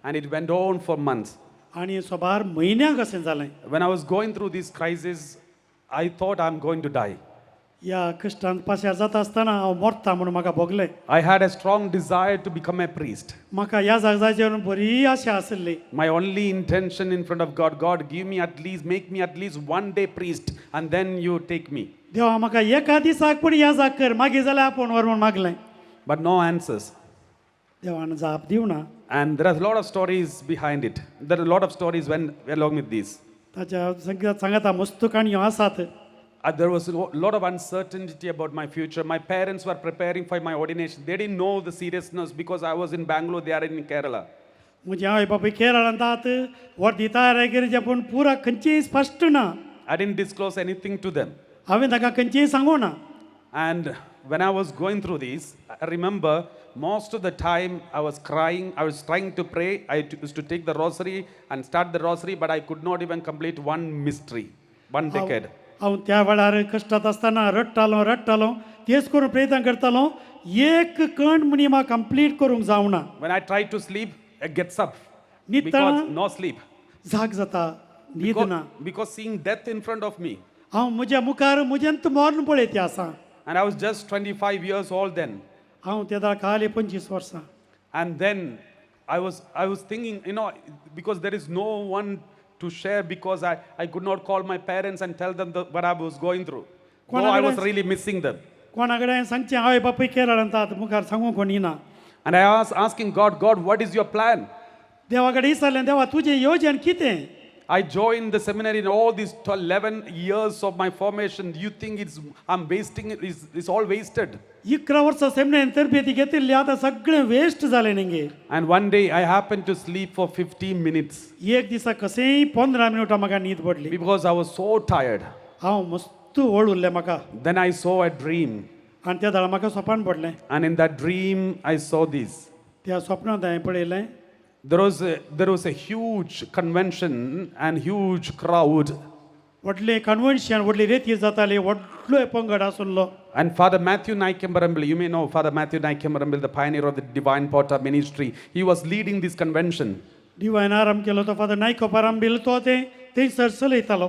And it went on for months. आनी सोबार म्हयन्यांक अशें जालें. When I was going through this crisis, I thought I'm going to die. ह्या कश्टान पाशार जाता आसतना हांव मरता म्हणून म्हाका भोगलें. I had a strong desire to become a priest. म्हाका ह्या जागजाचेर बरी आशा आसली. My only intention in front of God, God, give me at least, make me at least one day priest, and then you take me. देवा म्हाका एका दिसाक पूण ह्या जाग कर मागीर जाल्यार आपोवन व्हर म्हूण मागलें. But no answers. देवान जाप दिवना. And there are a lot of stories behind it. There are a lot of stories when along with this. ताच्या संगीत सांगाता मस्त काणयो आसात. There was a lot of uncertainty about my future. My parents were preparing for my ordination. They didn't know the seriousness because I was in Bangalore, they are in Kerala. म्हजी आवय बापूय केरळांत आहात वर्दी तयार करचे पूण पुरा खंयचीय स्पश्ट ना. I didn't disclose anything to them. हांवें ताका खंयचीय सांगू ना. And when I was going through this, I remember most of the time I was crying. I was trying to pray. I used to take the rosary and start the rosary, but I could not even complete one mystery, one decade. हांव त्या वेळार कश्टांत आसतना रडटालो रडटालो तेच करून प्रयत्न करतालो एक कण म्हणी म्हाका कंप्लीट करूंक जावना. When I tried to sleep, it gets up. न्हिदतना Because no sleep. जाग जाता न्हीद Because, ना. because seeing death in front of me. हांव म्हज्या मुखार म्हज्यांत मरण पळयती आसा. And I was just 25 years old then. हांव त्या वेळार खाली 25 वर्सां. And then I was thinking, because there is no one to share because I could not call my parents and tell them what I was going through. Though I was really missing them. कोणा कडेन हांवें सांगचें आवय बापूय केरळांत आहात मुखार सांगूंक कोणी ना. And I was asking God, God, what is your plan? देवा कडेन विचारलें देवा तुजें येवजण कितें? I joined the seminary in all these 12, 11 years of my formation. Do you think it's I'm wasting it? It's all wasted? 11 वर्सां सेमिनरीन तरबेती घेतिल्ली आतां सगळें वेस्ट जालें न्ही. And one day I happened to sleep for 15 minutes एक दिसा कशेंय 15 मिनटां म्हाका न्हीद पडली. because I was so tired. हांव मस्त ओळ उरलें म्हाका. Then I saw a dream. आनी त्या दाळ म्हाका सोपान पडलें. And in that dream, I saw this. त्या स्वप्नांत हांवें पळयलें. There was a huge convention and huge crowd. व्हडलें कन्वेन्शन व्हडली रेती जाताली व्हडलो पंगड आसलो. And Father Matthew Naikembarambil, you may know Father Matthew Naikembarambil, the pioneer of the Divine Potter ministry, he was leading this convention. Divine आराम केलो तो फादर नायको पारांबील तो ते थंयसर चलयतालो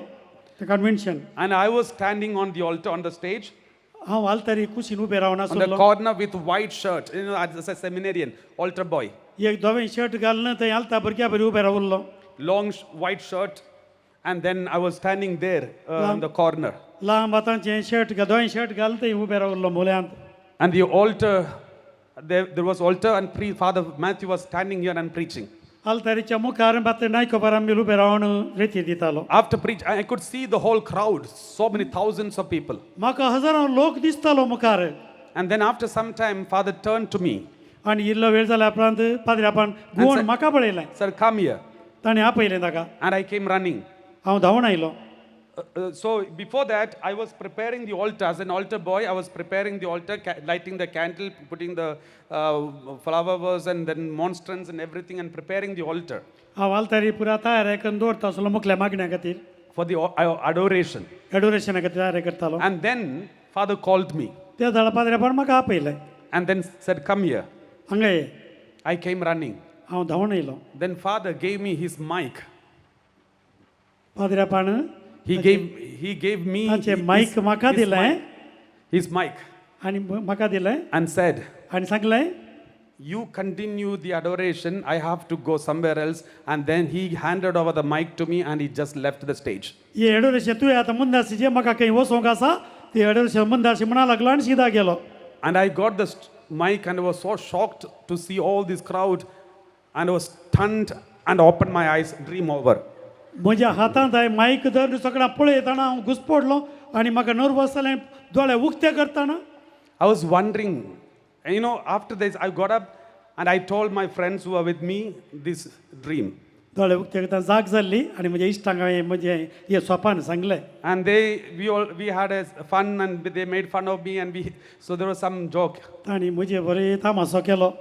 तें convention. And I was standing on the altar, on the stage, हांव आल्तारी कुशीन उबें रावन on the आसलो. Corner with white shirt, as a seminarian, altar boy. एक धवें शर्ट घालून थंय आलता भुरग्या बरी उबें रावल्लो. Long white shirt. And then I was standing there in the corner. लांब हातांचें शर्ट धवें शर्ट घालून थंय उबें रावल्लो मुल्यांत. And the altar, there was altar and Father Matthew was standing here and preaching. आल्तारीच्या मुखार मात्र नायको पारांबील उबें रावन रेती दितालो. After preach, I could see the whole crowd, so many thousands of people. म्हाका हजारां लोक दिसतालो मुखार. And then after some time, Father turned to me, आनी इल्लो वेळ जाल्या उपरांत पाद्र्यापान गुवण म्हाका पळयलें. said, "Come here." ताणें आपयलें ताका. And I came running. हांव धांवून आयलो. So before that, I was preparing the altar. As an altar boy, I was preparing the altar, lighting the candle, putting the flower vase and then monstrance and everything and preparing the altar हांव आल्तारी पुरा तयार करून दवरता आसलो मुखल्या मागण्या खातीर. For the adoration. एडोरेशना खातीर तयार करतालो. And then Father called me त्या झाडा पाद्र्यापान म्हाका आपयलें. And then said, "Come here." हांगा ये. I came running. हांव धांवून आयलो. Then Father gave me his mic. पाद्र्यापान He gave me ताचें मायक म्हाका his दिलें. Mic, his mic आनी म्हाका दिलें and said, आनी सांगलें, "You continue the adoration. I have to go somewhere else." And then he handed over the mic to me and he just left the stage. हे एडोरेशन तुवें आतां मुंदासी जे म्हाका खंय वचोंक आसा ते एडोरेशन मुंदासी म्हणा लागलो आनी सिदा गेलो. And I got the mic and I was so shocked to see all this crowd and I was stunned and opened my eyes, dream over. म्हज्या हातांत हांवें मायक धरून सगळ्यां पळयतना हांव घुसपडलो आनी म्हाका नर्वस जालें दोळे उक्ते करतना. I was wondering, after this, I got up and I told my friends who were with me this dream. दोळे उक्ते करता जाग जाल्ली आनी म्हज्या इश्टांक हांवें म्हजें हें सोपान सांगलें. And they, we all, we had a fun and they made fun of me and we, so there was some joke. तांणी म्हजे बरें तामासो केलो,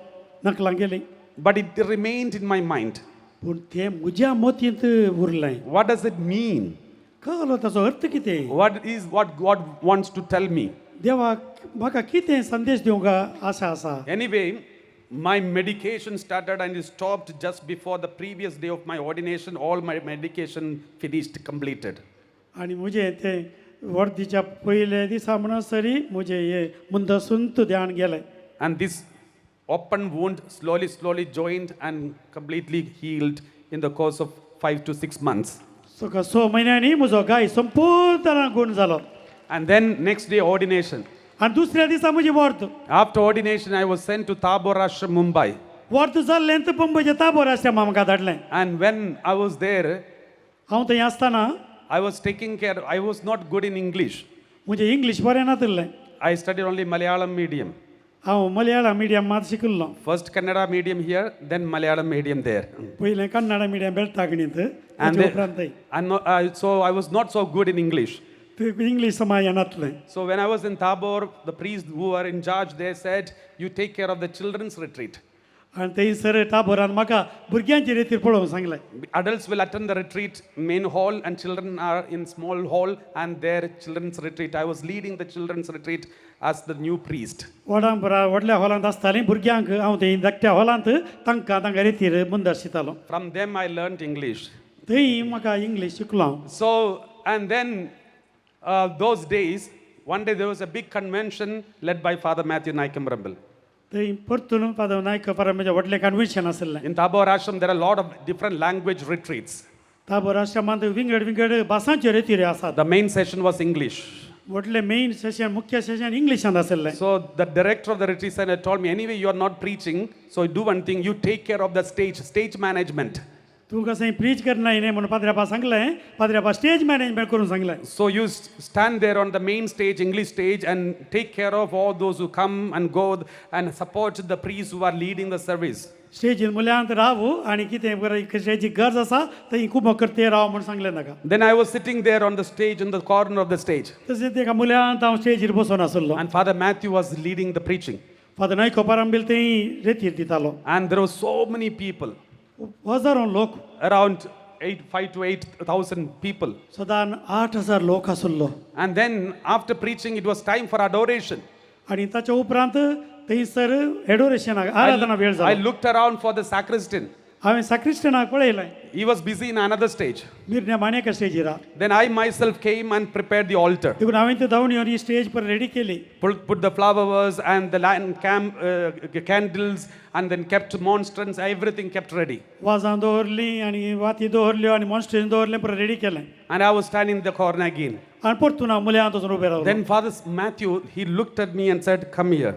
नकलां केली. But it remained in my mind. पूण तें म्हज्या मतींत उरलें. What does it mean? कळलो ताचो अर्थ कितें? What is what God wants to tell me? देवाक म्हाका कितें संदेश दिवंक आशा आसा? Anyway, my medication started and it stopped just before the previous day of my ordination. All my medication finished, completed. आनी म्हजें तें वर्दीच्या पयल्या दिसा म्हणसरी म्हजें हें मुंदसुंत ध्यान गेलें. And this open wound slowly, slowly joined and completely healed in the course of 5 to 6 months. So स म्हयन्यांनी म्हजो गाय संपूर्ण गूण जालो. And then next day, ordination. आनी दुसऱ्या दिसा म्हजी वर्द. After ordination, I was sent to Tabor Ashram, Mumbai. वर्द जाल्लें तर बंबयच्या ताबोर आश्रमा म्हाका धाडलें. And when I was there, हांव थंय आसतना I was taking care, I was not good in English. म्हजें इंग्लीश बरें नातिल्लें. I studied only Malayalam medium. हांव मलयाळम मिडियम मात शिकिल्लो. First Kannada medium here, then Malayalam medium there. पयलें कन्नडा मिडियम बेळतागणींत And ताचे उपरांत they, I'm not, so I was not so good in English. English समाय येनातलें. So when I was in Tabor, the priests who were in charge, they said, "You take care of the children's retreat." आनी थंयसर टाबोरान म्हाका भुरग्यांचे रेतीर पळोवंक सांगलें. Adults will attend the retreat main hall and children are in small hall and their children's retreat. I was leading the children's retreat as the new priest. व्हडां व्हडल्या हॉलांत आसतालीं भुरग्यांक, हांव थंय धाकट्या हॉलांत तांकां तांकां रेतीर मुंदर शितालो. From them I learned English. थंय म्हाका इंग्लीश शिकलो हांव. So, and then those days, one day there was a big convention led by Father Matthew Naicamrambal. थंय परतून फादर नायक म्हजें व्हडलें कन्वेन्शन आशिल्लें. In Tabor Ashram, there are a lot of different language retreats. Tabor आश्रमांत विंगड विंगड भासांच्यो रेतीर आसात. The main session was English. व्हडलें मेन सेशन मुख्य सेशन इंग्लिशांत आशिल्लें. So the director of the retreat center told me, "Anyway, you are not preaching, so do one thing, you take care of the stage, stage management." तूं कशें प्रीच करना न्ही म्हणून पाद्र्यापा सांगलें, पाद्र्यापा स्टेज मॅनेजमेंट करूंक सांगलें. So you stand there on the main stage, English stage, and take care of all those who come and go and support the priests who are leading the service. स्टेजीर मुल्यांत राव आनी कितें बरें स्टेजी गरज आसा थंय खूब करते राव म्हूण सांगलें ताका. Then I was sitting there on the stage, in the corner of the stage, तशें तेका मुल्यांत हांव स्टेजीर बसून आशिल्लो. And Father Matthew was leading the preaching. Father Naik Parambil थंय रेतीर दितालो. And there were so many people, हजारों लोक. Around eight, 5 to 8,000 people. सदान 8,000 लोक आशिल्लो. And then after preaching, it was time for adoration. आनी ताच्या उपरांत थंयसर एडोरेशनाक आराधना वेळ I जालो. Looked around for the sacristan. हांवें साक्रिस्टनाक पळयलें. He was busy in another stage. मिरण्या माणेका स्टेजीर. Then I myself came and prepared the altar. देखून हांवें ती धांवून येवन ही स्टेज पर रेडी केली. Put the flowers and the candles and then kept monstrance, everything kept ready. वाजां दवरलीं आनी वाती दवरल्यो आनी मॉन्स्ट्रेशन दवरलें, परत रेडी केलें. And I was standing in the corner again. आनी परतून हांव मुल्यांत वचून उबें रावलो. Then Father Matthew, he looked at me and said, "Come here."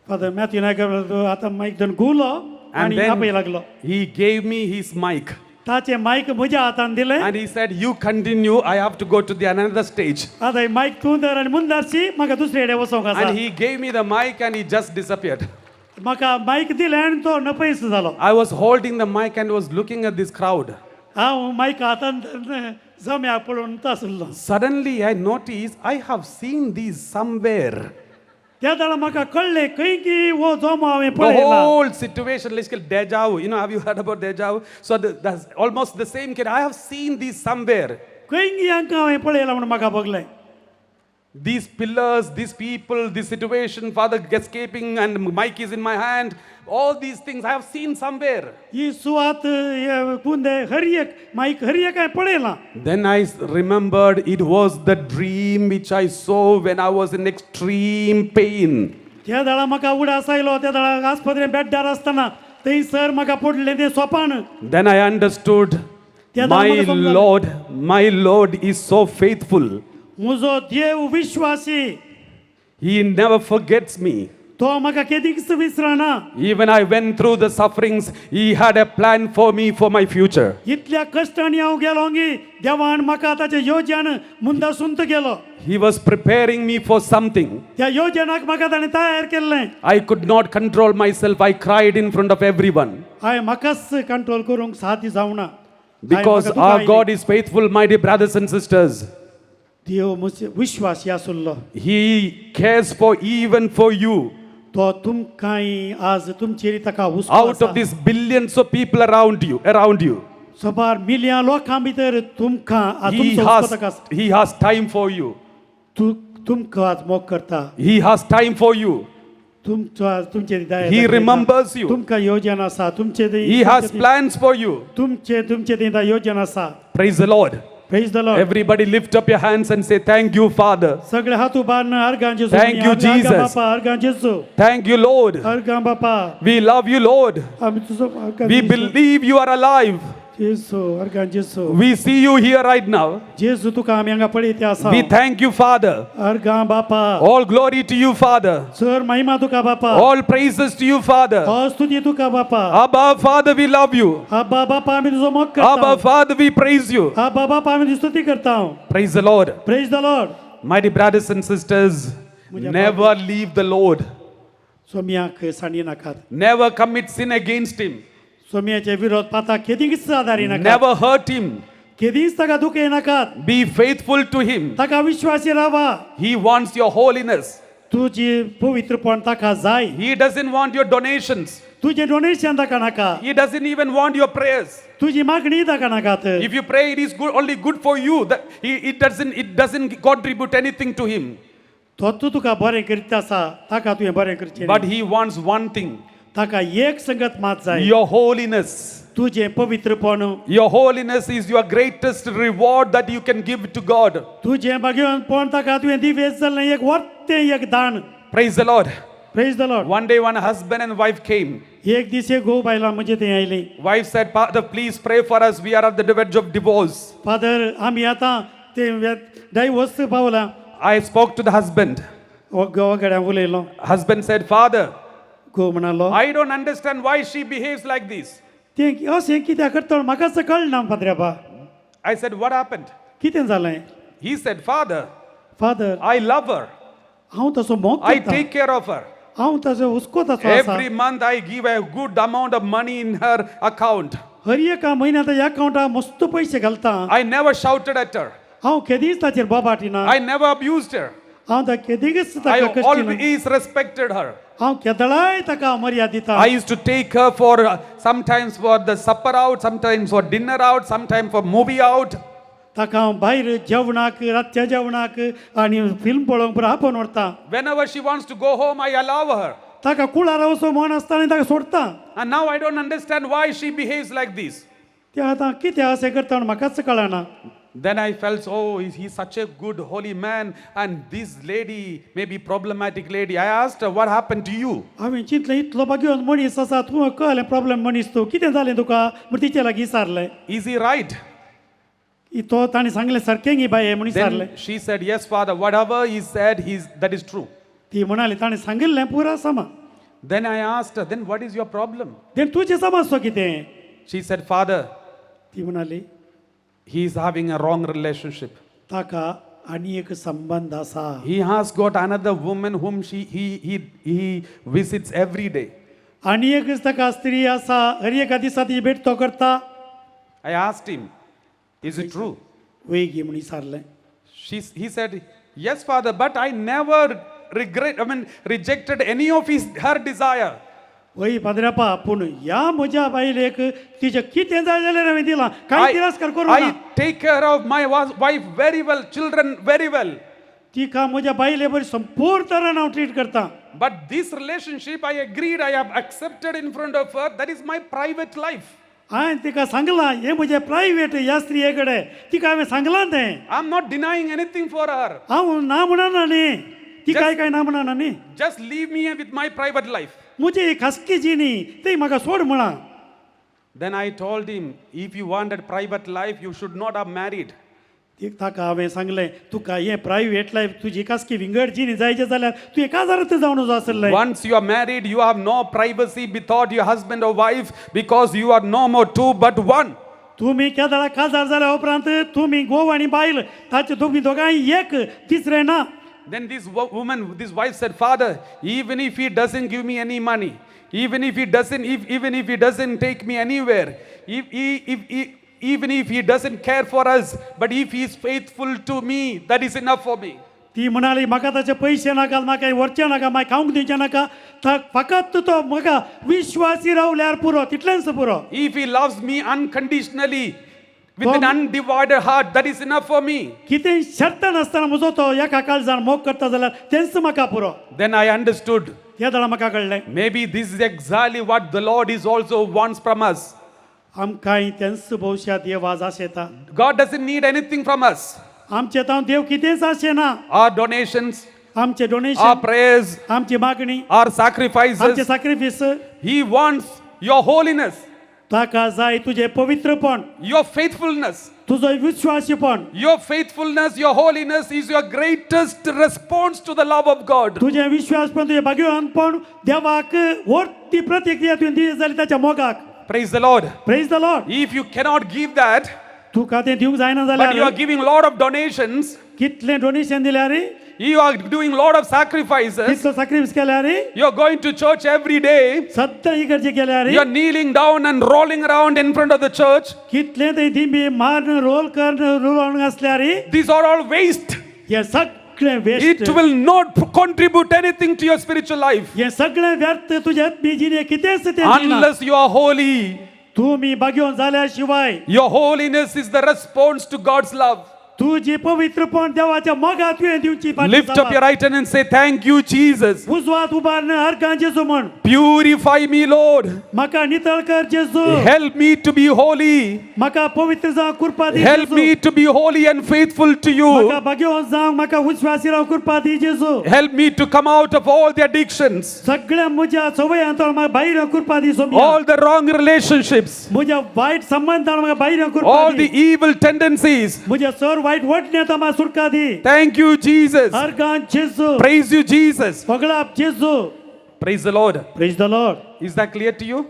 Father Matthew Naik आतां मायक धरून घुंवलो And आनी आपय then लागलो. He gave me his mic. ताचें मायक म्हज्या हातान दिलें. And he said, "You continue, I have to go to the another stage." आतां हें मायक तूं धर आनी मुंदारशी म्हाका दुसरे कडेन वचोंक आसा. And he gave me the mic and he just disappeared. म्हाका मायक दिलें आनी तो नपयस जालो. I was holding the mic and was looking at this crowd. हांव मायक हातान धरून जम्याक पळोवन आशिल्लो. Suddenly I noticed I have seen these somewhere. त्या वेळार म्हाका कळ्ळें खंय की हो जमो हांवें The पळयला. Whole situation, like deja vu. Have you heard about deja vu? So that's almost the same kid. I have seen these somewhere. खंय की हांकां हांवें पळयला म्हूण म्हाका भोगलें. These pillars, these people, this situation, Father escaping and mic is in my hand. All these things I have seen somewhere. ही सुवात हे कुंदे हर एक मायक हर एक हांवें पळयलां. Then I remembered it was the dream which I saw when I was in extreme pain. त्या वेळार म्हाका उडास आयलो त्या वेळार आस्पत्रेन बेड्डार आसतना थंयसर म्हाका पडलें तें सोपान. Then I understood त्या my म्हाका समजलें. Lord, my Lord is so faithful. म्हजो देव विश्वासी. He never forgets me. तो म्हाका केदीच विसरना. Even I went through the sufferings, He had a plan for me for my future. इतल्या कश्टांनी हांव गेलो गी देवान म्हाका ताचे योजन मुंदा सुंत गेलो. He was preparing me for something. त्या योजनाक म्हाका ताणें तयार केल्लें. I could not control myself. I cried in front of everyone. हांवें म्हाकाच कंट्रोल करूंक साध्य जावना. Because म्हाका दुकां our आयलीं. God is faithful, my dear brothers and sisters. देव विश्वासी आसलो. He cares for even for you. तो तुमकांय आज तुमचेर ताका हुस्को Out आसा. of these billions of people around you, around you, सबार मिलयां लोकां भितर तुमकां आज He तुमचो हुस्को has, ताका आसा. he has time for you. तूं तुमकां आज मोग करता. He has time for you. तुमचो आज तुमचे दया He दाखयता. Remembers you. तुमकां योजना आसा तुमचे He has plans for you. तुमचे तुमचे थंय योजना आसा. Praise the Lord. Praise the Lord. Everybody lift up your hands and say, "Thank you, Father." सगळे हात उबारून अर्गां जेजू. Thank you, Jesus. बापा अर्गां जेजू. Thank you, Lord. अर्गां बापा. We love you, Lord. आमी तुजो अर्गां We जेजू. Believe you are alive. जेजू अर्गां जेजू. We see you here right now. जेजू तुका आमी हांगा पळयते आसा. We thank you, Father. अर्गां बापा. All glory to you, Father. Sir महिमा तुका बापा. All praises to you, Father. स्तुती तुका बापा. Abba, Father, we love you. आबा बापा आमी तुजो मोग Abba, करता. Father, we praise you. आबा बापा आमी तुजी स्तुती करता. Praise the Lord. Praise the Lord. Mighty brothers and sisters, never leave the Lord. सोम्याक Sandi नाकात. Never commit sin against Him. सोम्याचे विरोध पाता केदींच आदारी नाकात. Never hurt Him. केदींच ताका दुखय नाकात. Be faithful to Him. ताका विश्वासी रावा. He wants your holiness. तुजी पवित्रपण ताका जाय. He doesn't want your donations. तुजें डोनेशन ताका नाका. He doesn't even want your prayers. तुजी मागणी ताका नाकात. If you pray, it is good, only good for you. That it doesn't contribute anything to Him. तो तूं तुका बरें करीत आसा ताका तुवें बरें करचें. But He wants one thing: ताका एक संगत मात जाय. your holiness. तुजें पवित्रपण. Your holiness is your greatest reward that you can give to God. तुजें भाग्यपण ताका तुवें दिवेस जालें एक वर्तें एक दान. Praise the Lord. Praise the Lord. One day, one husband and wife came. एक दीस एक घोव बायलां म्हजे थंय आयलीं. Wife said, "Father, please pray for us. We are at the verge of divorce." Father आमी आतां ते डायवोर्स पावला. I spoke to the husband. घोवा कडेन उलयलो. Husband said, "Father, घोव म्हणालो, I don't understand why she behaves like this." तें अशें कित्याक करता म्हाकाच कळना पाद्र्याबा. I said, "What happened?" कितें जालें? He said, "Father, father, I love her. हांव तसो मोग I करता. Take care of her. हांव ताजो हुस्को ताचो आसा. Every month I give a good amount of money in her account. हर एका म्हयन्या ताच्या अकावंटाक मस्त पयशे घालता. I never shouted at her. हांव केदींच ताचेर बोबाटिना. I never abused her. हांव ताका केदींच I ताका कश्टिना. Always respected her. हांव केदळाय ताका मर्याद दिता. I used to take her for sometimes for the supper out, sometimes for dinner out, sometimes for movie out. ताका हांव भायर जेवणाक रातच्या जेवणाक आनी फिल्म पळोवंक पुरो आपोवन व्हरता. Whenever she wants to go home, I allow her. ताका कुळारा वचो मन आसता आनी ताका सोडता. And now I don't understand why she behaves like this." ते आतां कितें अशें करता म्हूण म्हाकाच कळना. Then I felt, oh, he's such a good, holy man, and this lady may be problematic lady. I asked her, "What happened to you?" हांवें चिंतलें इतलो भाग्यवंत मनीस आसा तूं कळ्ळें प्रॉब्लेम मनीस तूं कितें जालें तुका म्हण तिचे लागीं विचारलें. Is he right? तो ताणें सांगलें सारकें गी बाये म्हूण विचारलें. Then she said, "Yes, Father, whatever he said, that is true." ती म्हणाली ताणें सांगिल्लें पुरा समा. Then I asked her, "Then what is your problem?" देन तुजें समजतो कितें? She said, "Father, ती म्हणाली, he is having a wrong relationship. ताका आनी एक संबंद आसा. He has got another woman whom he visits every day." आनी एक ताका स्त्री आसा हर एका दिसा ती भेट तो करता. I asked him, "Is it true?" वय गी म्हूण विचारलें. He said, "Yes, Father, but I never regret, I mean, rejected any of her desire. वय पाद्र्यापा पूण ह्या म्हज्या बायलेक तिचें कितें जाय जाल्यार हांवें दिलां कांय I, तिरस्कार करूं ना. I take care of my wife very well, children very well. तिका म्हज्या बायले बरी संपूर्ण तरान हांव ट्रीट करता. But this relationship, I agreed, I have accepted in front of her. That is my private life. हांवें तिका सांगलां हें म्हजें प्रायवेट ह्या स्त्रिये कडेन तिका हांवें सांगलां तें. I'm not denying anything for her. हांव ना म्हणना न्ही ती काय काय ना म्हणना न्ही. Just leave me with my private life." म्हजी ही खासगी जिणी ती म्हाका सोड म्हळां. Then I told him, "If you wanted private life, you should not have married." ती ताका हांवें सांगलें तुका हें प्रायवेट लायफ तुजी खासगी विंगड जिणी जायचें जाल्यार तुवें काजारांत जावन वचो आसलें. Once you are married, you have no privacy without your husband or wife because you are no more two but one. तुमी केदळा काजार जाल्या उपरांत तुमी घोव आनी बायल ताचे तुमी दोगांय एक तिसरें ना. Then this woman, this wife said, "Father, even if he doesn't give me any money, even if he doesn't, if, even if he doesn't take me anywhere, if he, if he, even if he doesn't care for us, but if he is faithful to me, that is enough for me. ती म्हणाली म्हाका ताचे पयशे नाका, म्हाका व्हरचे नाका, म्हाका खावंक दिवचें नाका, फकत तो म्हाका विश्वासी रावल्यार पुरो, तितलेंच पुरो. If he loves me unconditionally, with an undivided heart, that is enough for me. कितें शर्त नासतना म्हजो तो एका काळजान मोग करता जाल्यार तेंच म्हाका पुरो. Then I understood, त्या दळा म्हाका कळ्ळें, maybe this is exactly what the Lord is also wants from us. आमकांय तेंच भोवश्या देव आज आशेता. God doesn't need anything from us. आमचे तावन देव कितेंच आशेना. Our donations, आमचे our donation, prayers, आमची मागणी, our आमचे sacrifices. Sacrifice. He wants your holiness, ताका जाय तुजें पवित्रपण, your faithfulness. तुजो विश्वासीपण. Your faithfulness, your holiness is your greatest response to the love of God. तुजें विश्वासपण, तुजें भाग्यवानपण देवाक व्हड प्रतिक्रिया तुवें दिली जाली ताच्या मोगाक. Praise the Lord. Praise the Lord. If you cannot give that, तुका तें दिवंक जायना but you are जाल्यार, giving lot of donations, कितलें डोनेशन दिल्यार, you are doing lot of sacrifices, कितलो साक्रिफायस केल्यार, you are going to church every day, सद्दां इगर्जे गेल्यार, you are kneeling down and rolling around in front of the church. कितलें थंय दिंबी मारून रोल करून रोल आसल्यार, These are all waste. हें सगळें waste. It will not contribute anything to your spiritual life हें सगळें व्यर्थ, तुज्या आत्मी जिणे कितेंच तें दिना. Unless you are holy. तुमी भाग्योन जाल्या शिवाय. Your holiness is the response to God's love. तुजी पवित्रपण देवाच्या मोगात तुवें दिवची फाटी Lift up जापा. your right hand and say, "Thank you, Jesus. उजवात उबारून अर्गां जेजू म्हण. Purify me, Lord. म्हाका नितळ कर जेजू. Help me to be holy. म्हाका पवित्र जावंक कृपा दी Help जेजू. Me to be holy and faithful to you. म्हाका भाग्यवान जावंक, म्हाका विश्वासी रावंक कृपा दी जेजू. Help me to come out of all the addictions, सगळ्या म्हज्या सवयांत म्हाका भायर येवंक कृपा दी Saumya. All the wrong relationships, म्हज्या वायट संबंधान म्हाका भायर येवंक कृपा all the. The evil tendencies. म्हज्या सर वायट वटण्यात म्हाका सुटका दी. Thank you, Jesus. अर्गां जेजू. Praise you, Jesus. सगळा जेजू. Praise the Lord. Praise the Lord. Is that clear to you?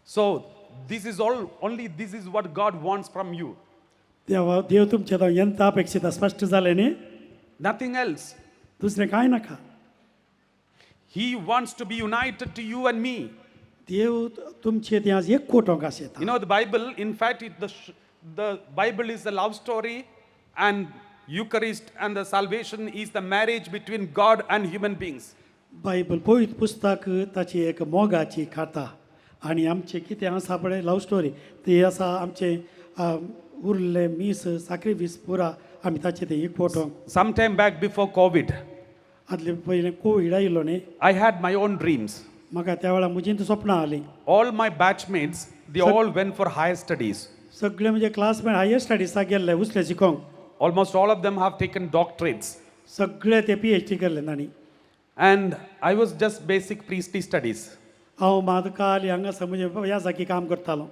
So, this is all, only this is what God wants from you. देवा देव तुमच्या यंत्र अपेक्षित स्पष्ट जालें न्ही? Nothing else. दुसरें कांय नाका. He wants to be united to you and me. देव तुमचे ते आज एक कोटोंक आसता. You know, the Bible, in fact, the Bible is a love story, and Eucharist and the salvation is the marriage between God and human beings. Bible पवित्र पुस्तक ताची एक मोगाची कथा आनी आमचें कितें आसा पळय लव स्टोरी ती आसा आमचें उरलें मीस साक्रिफीस पुरा आमी ताचें तें एकवटोंक. Some time back before COVID, आदले पयलें कोवीड आयिल्लो न्ही, I had my own dreams. म्हाका त्या वेळार म्हजीं तीं सपनां आलीं. All my batchmates, they all went for higher studies. सगळे म्हणजे क्लासमेट हायर स्टडीसाक गेल्ले उसले शिकोंक. Almost all of them have taken doctorates. सगळे ते पीएचडी केल्ले तांणी. And I was just basic priestly studies. हांव मात काल हांगा म्हणजे ह्या सारकी काम करतालो.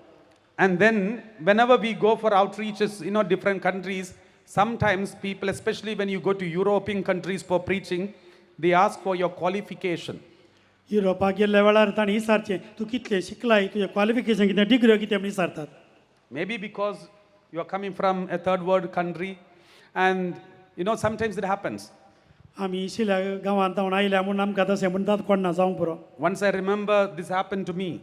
And then, whenever we go for outreaches, different countries, sometimes people, especially when you go to European countries for preaching, they ask for your qualification. युरोपाक गेल्ल्या वेळार तांणी विचारचें तूं कितलें शिकलाय, तुजें क्वॉलिफिकेशन कितें, डिग्री कितें म्हण विचारतात. Maybe because you are coming from a third world country, and sometimes it happens. आमी शिल्या गांवांत जावन आयल्या म्हूण आमकां तशें म्हणटात कोण ना जावंक पुरो. Once I remember this happened to me.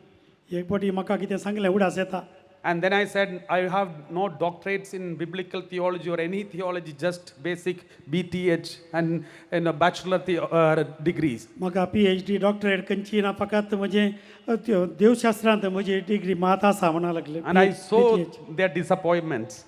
एक फावटी म्हाका कितें सांगलें उडास येता. And then I said, "I have no doctorates in biblical theology or any theology, just basic BTH and a bachelor degrees." म्हाका पीएचडी डॉक्टरेट खंयची ना, फकत म्हजें त्यो देवशास्त्रांत म्हजी डिग्री मात आसा म्हणा लागले. And I saw PTH. Their disappointments.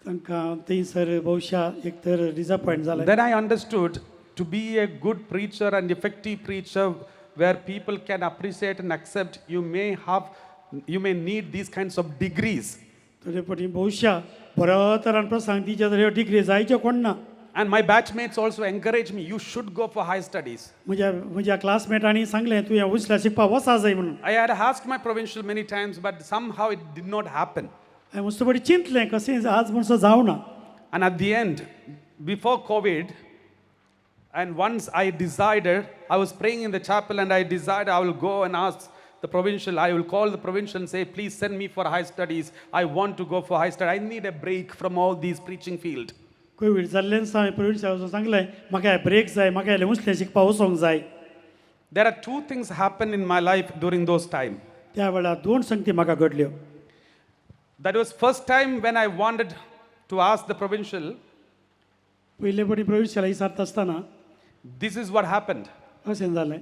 तांकां थंयसर बहुशा एक तर डिसअपॉयंट जालें. Then I understood, to be a good preacher and effective preacher where people can appreciate and accept, you may need these kinds of degrees. थोडे फावटी बहुशा बरो तरान प्रसंग दिचे तर ह्यो डिग्री जायच्यो कोण ना. And my batchmates also encouraged me, "You should go for higher studies." म्हज्या म्हज्या क्लासमेटांनी सांगलें तुवें उसल्या शिकपाक वचा जाय म्हणून. I had asked my provincial many times, but somehow it did not happen. हांवें मस्त फावटी चिंतलें कशें आज म्हणसो जावना. And at the end, before COVID, and once I decided, I was praying in the chapel and I decided I will go and ask the provincial, I will call the provincial and say, "Please send me for high studies. I want to go for high study. I need a break from all these preaching field." Covid जाल्ल्यान हांवें प्रोविन्शियल वचून सांगलें म्हाका ब्रेक जाय, म्हाका इल्लें उसलें शिकपाक वचोंक जाय. There are two things happened in my life during those time. त्या वेळार दोन संगती म्हाका घडल्यो. That was first time when I wanted to ask the provincial. पयले पटी प्रवेशाला विचारता आसतना This is what happened. अशें जालें.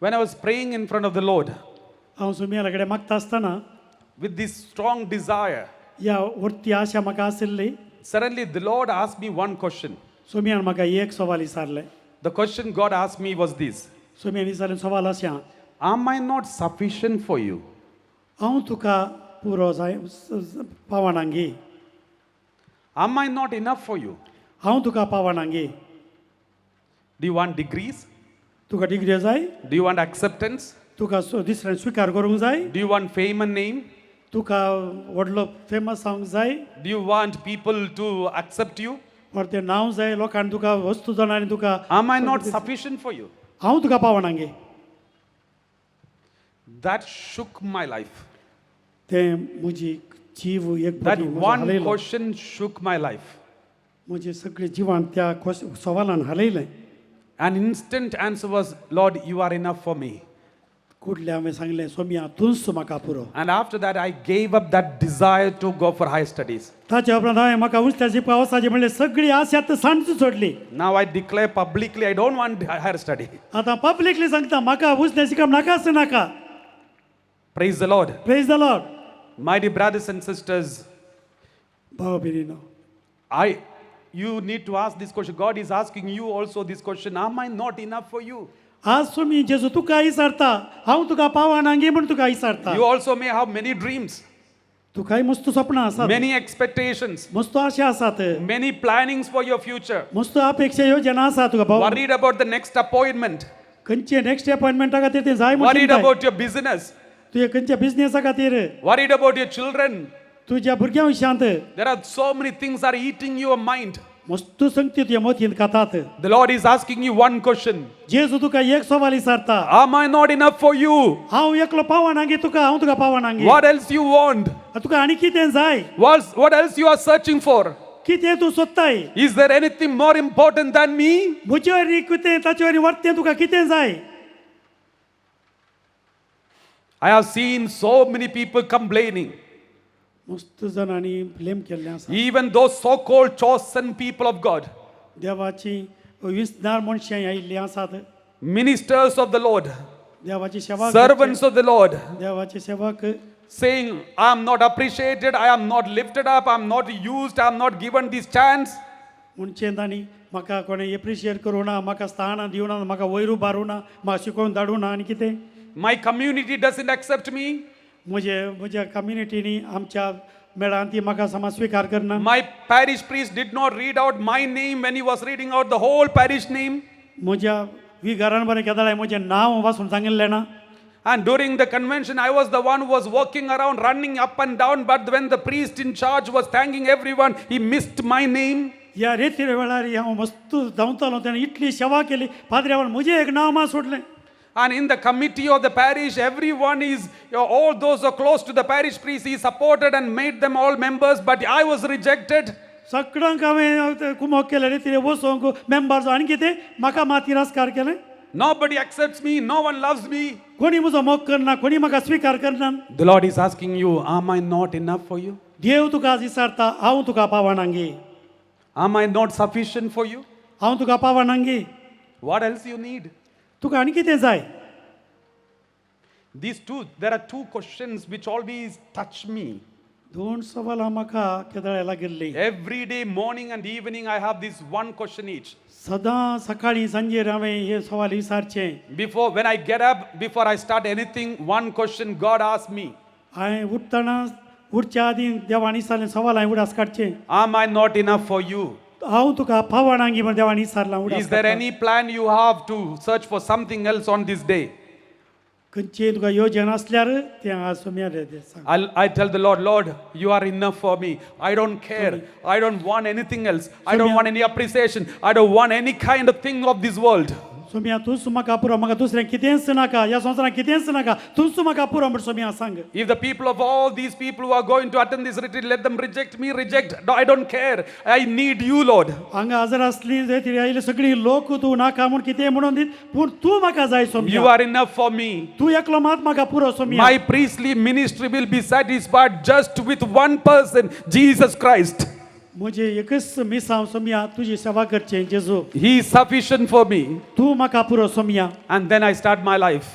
When I was praying in front of the Lord हांव सुम्याला कडेन मागता आसतना with this strong desire, ह्या वरती आशा म्हाका आशिल्ली. Suddenly the Lord asked me one question. सोम्यान म्हाका एक सवाल विचारलें. The question God asked me was this: सोम्यान विचारलें सवाल अशें आहा, Am I not sufficient for you? हांव तुका पुरो जाय पावनांगी? Am I not enough for you? हांव तुका पावनांगी? Do you want degrees? तुका डिग्री जाय? Do you want acceptance? तुका दुसऱ्यान स्विकार करूंक जाय? Do you want fame and name? तुका व्हडलो फेमस जावंक जाय? Do you want people to accept you? परतें नांव जाय लोकांनी तुका वस्तू जाणांनी तुका? Am I not sufficient for you? हांव तुका पावनांगे? That shook my life. तें म्हजी जीव एक That फावटी म्हजो one हालयलो. Question shook my life. म्हजें सगळें जिवान त्या सवालान हालयलें. An instant answer was, Lord, you are enough for me. कुडलें हांवें सांगलें, सोम्या तूंच म्हाका पुरो. And after that, I gave up that desire to go for higher studies. ताच्या उपरांत हांवें म्हाका उंचल्या शिकपा वचपाची म्हणलें सगळी आशा आतां सांडची सोडली. Now I declare publicly, I don't want higher study. आतां पब्लिकली सांगता, म्हाका उंचल्या शिकप नाकाच नाका. Praise the Lord. Praise the Lord. My dear brothers and sisters, भाव भयणीनो, you need to ask this question. God is asking you also this question: Am I not enough for you? आज तुमी जेजू तुका विचारता, हांव तुका पावनांगी म्हूण तुका विचारता. You also may have many dreams, तुकाय मस्त सपनां आसात, many expectations, मस्त आशा आसात, many plannings for your future. मस्त अपेक्षा योजना आसा तुका भाव. Worried about the next appointment, खंयचे नेक्स्ट अपॉइंटमेंटा खातीर तें जाय म्हूण worried चिंताय. About your business, तुजे खंयच्या बिजनेसा खातीर, worried about your children. तुज्या भुरग्यां विशयांत. There are so many things are eating your mind. मस्त संगती तुज्या मतींत खातात. The Lord is asking you one question: जेजू तुका एक सवाल विचारता. Am I not enough for you? हांव एकलो पावनांगी तुका? हांव तुका पावनांगी? What else you want? तुका आनी कितें जाय? What else you are searching for? कितें तूं सोदताय? Is there anything more important than me? म्हजे वरी कितें ताचे वरी वरतें तुका कितें जाय? I have seen so many people complaining, मस्त जाणांनी ब्लेम केल्लें आसा. Even those so called chosen people of God, देवाची विसनार मनशां आयिल्लीं आसात, ministers of the Lord, देवाची सेवा, servants of the Lord, देवाची सेवक, saying, I am not appreciated, I am not lifted up, I am not used, I am not given this chance. म्हणचें तांणी म्हाका कोणें एप्रिशिएट करूं ना, म्हाका स्थानां दिवना, म्हाका वयर उबारूं ना, म्हाका शिकोवन धाडूं ना आनी कितें. My community doesn't accept me. म्हजे म्हज्या कम्युनिटीनी आमच्या मेळान ती म्हाका समाज स्विकार करना. My parish priest did not read out my name when he was reading out the whole parish name. म्हज्या विगारान बरें केदाळाय म्हजें नांव वाचून सांगिल्लें ना. And during the convention, I was the one who was walking around, running up and down. But when the priest in charge was thanking everyone, he missed my name. ह्या रेतीर वेळार हांव मस्त धांवतालो तेणें इतली सेवा केली पाद्र्यावान म्हजें एक नांव मात सोडलें. And in the committee of the parish, everyone is, all those who are close to the parish priest, he supported and made them all members, but I was rejected. सगळ्यांक हांवें कुमोक केलें रेतीर वचोंक मेंबर आनी कितें म्हाका मात तिरस्कार केलें. Nobody accepts me, no one loves me. कोणी म्हजो मोग करना, कोणी म्हाका स्विकार करना. The Lord is asking you, am I not enough for you? देव तुका आज विचारता, हांव तुका पावनांगी? Am I not sufficient for you? हांव तुका पावनांगी? What else you need? तुका आनी कितें जाय? These two, there are two questions which always touch me. दोन सवालां म्हाका केदळ्या लागिल्लीं. Every day, morning and evening, I have this one question each. सदां सकाळीं सांजेर हांवें हें सवाल विचारचें. Before, when I get up, before I start anything, one question God asks me: हांवें उठ्ठना उठच्या आदीं देवान विचारलें सवाल हांवें उडास काडचें. Am I not enough for you? हांव तुका पावनांगी म्हण देवान विचारलां उडास Is there काडटा. Any plan you have to search for something else on this day? खंयची तुका योजना आसल्यार तें आज सोम्या रे तें सांग. I tell the Lord, Lord, you are enough for me. I don't care. I don't want anything else. I don't want any appreciation. I don't want any kind of thing of this world. Saumya तूंच म्हाका पुरो, म्हाका दुसरें कितेंच नाका, ह्या संवसारांत कितेंच नाका, तूंच म्हाका पुरो म्हण सोम्या सांग. If the people of all these people who are going to attend this retreat, let them reject me, reject. No, I don't care. I need you, Lord. हांगा हजर आसली ती आयिल्ले सगळी लोक तूं नाका म्हूण कितें म्हणून दीत, पूण तूं म्हाका जाय You Somya. are enough for me. तूं एकलो मात म्हाका पुरो Saumya. My priestly ministry will be satisfied just with one person, Jesus Christ. म्हजें एकच मिसांव सोम्या, तुजी सेवा करचें जेजू. He is sufficient for me. तूं म्हाका पुरो Saumya. And then I start my life.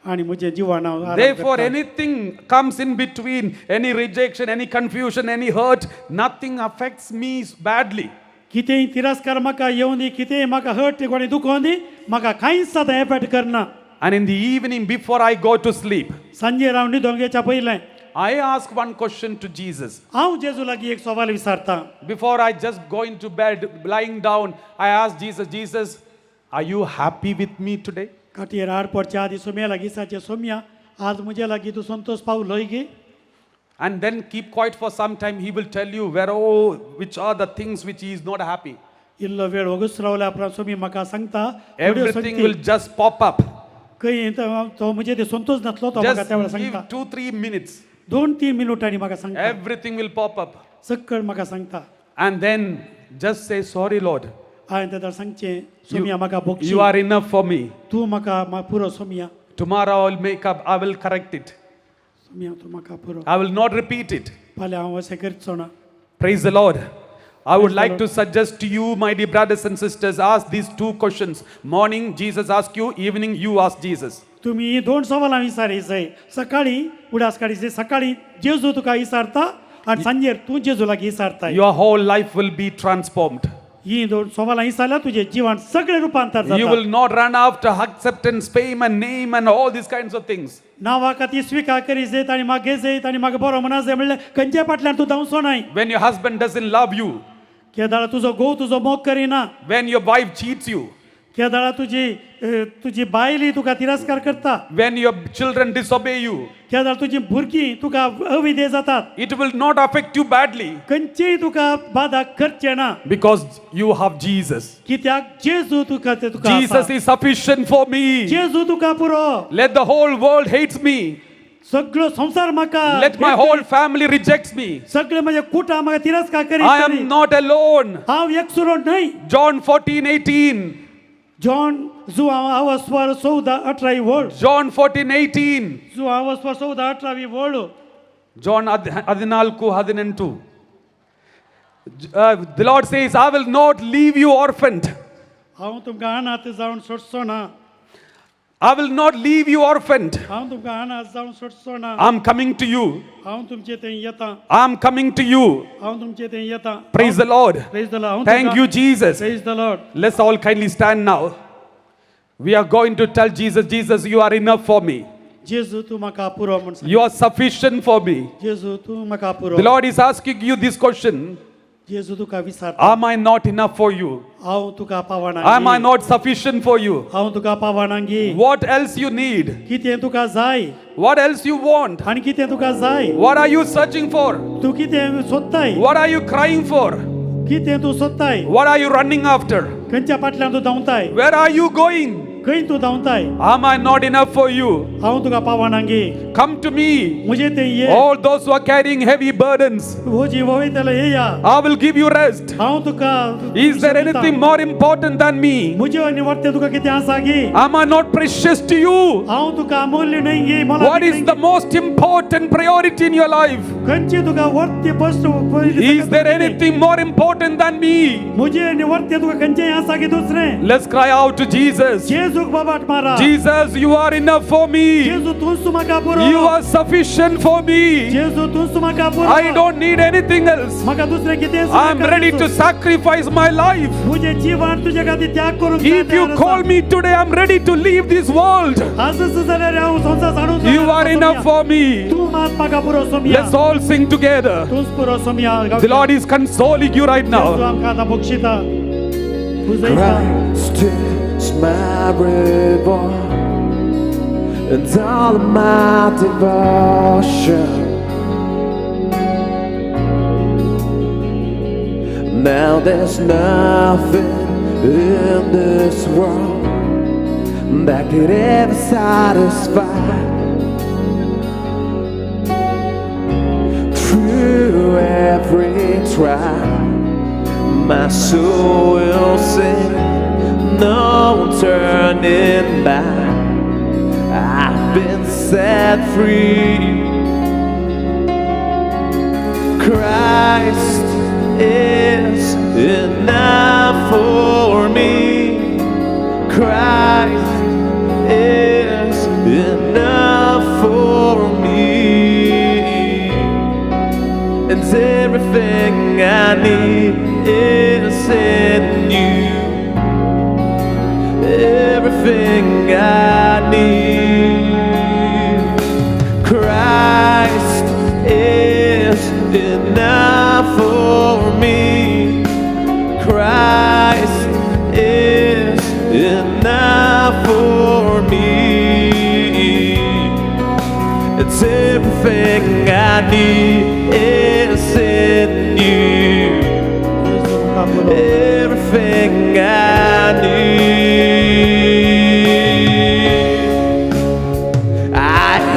आनी म्हजें जिवन हांव आरंभ Therefore, करतां. Anything comes in between, any rejection, any confusion, any hurt, nothing affects me badly. कितेंय तिरस्कार म्हाका येवं दी, कितेंय म्हाका हर्ट कोणी दुखोवन दी, म्हाका कांयच आतां एफेक्ट करना. And in the evening, before I go to sleep, सांजेर हांव न्हिदोंक येच्या पयलें I ask one question to Jesus. हांव जेजू लागीं एक सवाल विचारतां. Before I just go into bed, lying down, I ask Jesus, "Jesus, are you happy with me today?" खाटीर आड पडच्या आदी सोम्या लागीं विचारचें, सोम्या आज म्हजे लागीं तूं संतोश पावलोय गी? And then keep quiet for some time. He will tell you where, oh, which are the things which he is not happy. इल्लो वेळ वगूच रावल्या उपरांत सोमी म्हाका सांगता थोड्यो Everything संगती. will just pop up. खंय तो म्हजे ते संतोश नासलो तो म्हाका Just त्या वेळार give सांगता. 2, 3 minutes. 2-3 मिनुटांनी म्हाका सांगता. Everything will pop up. सक्कड म्हाका सांगता. And then just say, "Sorry, Lord." हांवें तेदोळ सांगचें, सोमिया म्हाका भोगशी. You are enough for me. तूं म्हाका पुरो सोमिया. Tomorrow I will make up, I will correct it. सोमिया तूं म्हाका पुरो. I will not repeat it. फाल्यां हांव अशें करचो ना. Praise the Lord. I would Praise the like to suggest to you, my dear brothers and sisters, ask these two questions. Morning, Jesus asks you, evening, you ask Jesus. तुमी ही दोन सवालां विचारीय. सकाळीं उडास काडीचे, सकाळीं जेजू तुका विचारता आनी सांजेर तूं जेजू लागीं विचारताय. Your whole life will be transformed. ही दोन सवालां विचारल्यार तुजें जिवन सगळें रुपांतर You जाता. will not run after acceptance, fame, and name, and all these kinds of things. नांवा खातीर स्विकार करी जायत आनी मागे जायत आनी म्हाका बरो म्हणा जाय म्हणल्यार खंयच्या फाटल्यान तूं धांवचो नाय. When your husband doesn't love you, केदाळा तुजो घोव तुजो मोग करिना, when your wife cheats you, केदाळा तुजी तुजी बायल तुका तिरस्कार करता, when your children disobey you, केदाळ तुजी भुरगीं तुका अविधेय जातात, it will not affect you badly खंयचीय तुका बाधा करचें ना. Because you have Jesus. कित्याक जेजू तुका ते तुका Jesus आसा. is sufficient for me. जेजू तुका पुरो. Let the whole world hates me. सगळो संवसार म्हाका Let my whole family rejects me. सगळे म्हजे कुटां म्हाका तिरस्कार I करीत am not alone. हांव एकसुरो न्हय. John 14:18. John जुआंव आवस्वार 14:18 वळ. John 14:18. जुआंव आवस्वार 14:18 वळ. John 14:18. The Lord says, "I will not leave you orphaned." हांव तुमकां अनाथ जावन सोडचो ना. I will not leave you orphaned. हांव तुमकां अनाथ जावन सोडचो ना. I'm coming to you. हांव तुमचे थंय येता. I'm coming to you. हांव तुमचे थंय येता. Praise the Lord. Praise the Lord. Thank you, Jesus. Praise the Lord. Let's all kindly stand now. We are going to tell Jesus, "Jesus, you are enough for me. जेजू तूं म्हाका पुरो म्हूण सांग. You are sufficient for me." जेजू तूं म्हाका पुरो. The Lord is asking you this question: जेजू तुका विचारता. Am I not enough for you? हांव तुका पावना? Am I not sufficient for you? हांव तुका पावनांगी? What else you need? कितें तुका जाय? What else you want? आनी कितें तुका जाय? What are you searching for? तूं कितें सोदताय? What are you crying for? कितें तूं सोदताय? What are you running after? खंयच्या फाटल्यान तूं धांवताय? Where are you going? खंय तूं धांवताय? Am I not enough for you? हांव तुका पावनांगी? Come to me, म्हजे थंय ये. all those who are carrying heavy burdens. हो जी वयतले येया. I will give you rest. हांव तुका. Is there anything more important than me? म्हजे आनी वाटते तुका कितें आसा गी? Am I not precious to you? हांव तुका अमूल्य न्हय गी? मला What is the most important priority in your life? खंयची तुका वर्ती first? Is there anything more important than me? म्हजे आनी वर्ते तुका खंयचें आसा गी दुसरें? Let's cry out to Jesus. जेजूक बाबाट मारा. Jesus, you are enough for me. जेजू तूंच म्हाका पुरो. You are sufficient for me. जेजू तूंच म्हाका पुरो. I don't need anything else. म्हाका दुसरें कितें? I am ready to sacrifice my life. म्हजें जीवन तुजे खातीर त्याग करूंक If you call me today, I'm ready to leave this world. आजच जाल्यार हांव संवसार साणून You are enough for me. तूं मात म्हाका पुरो Somaiya. Let's all sing together. तूंच पुरो Somaiya. The Lord is consoling you right जेजू now. आमकां आतां बक्षिता पुजयता. Christ is my reward and all of my devotion. Now there's nothing in this world that could ever satisfy. Through every trial, my soul will sing, no turning back. I've been set free. Christ is enough for me. Christ is enough for me. And everything I need is in you. Everything I need. Christ is enough for me. Christ is enough for me. It's everything I need is in you. Everything I need. I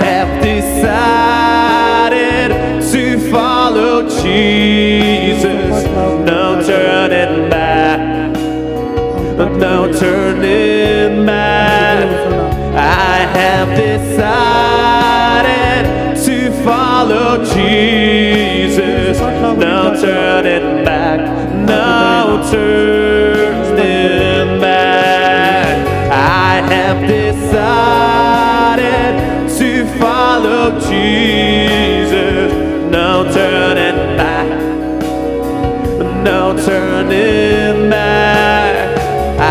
have decided to follow Jesus. No turning back. No turning back. I have decided to follow Jesus. No turning back. No turning back. I have decided to follow Jesus. No turning back. No turning back. I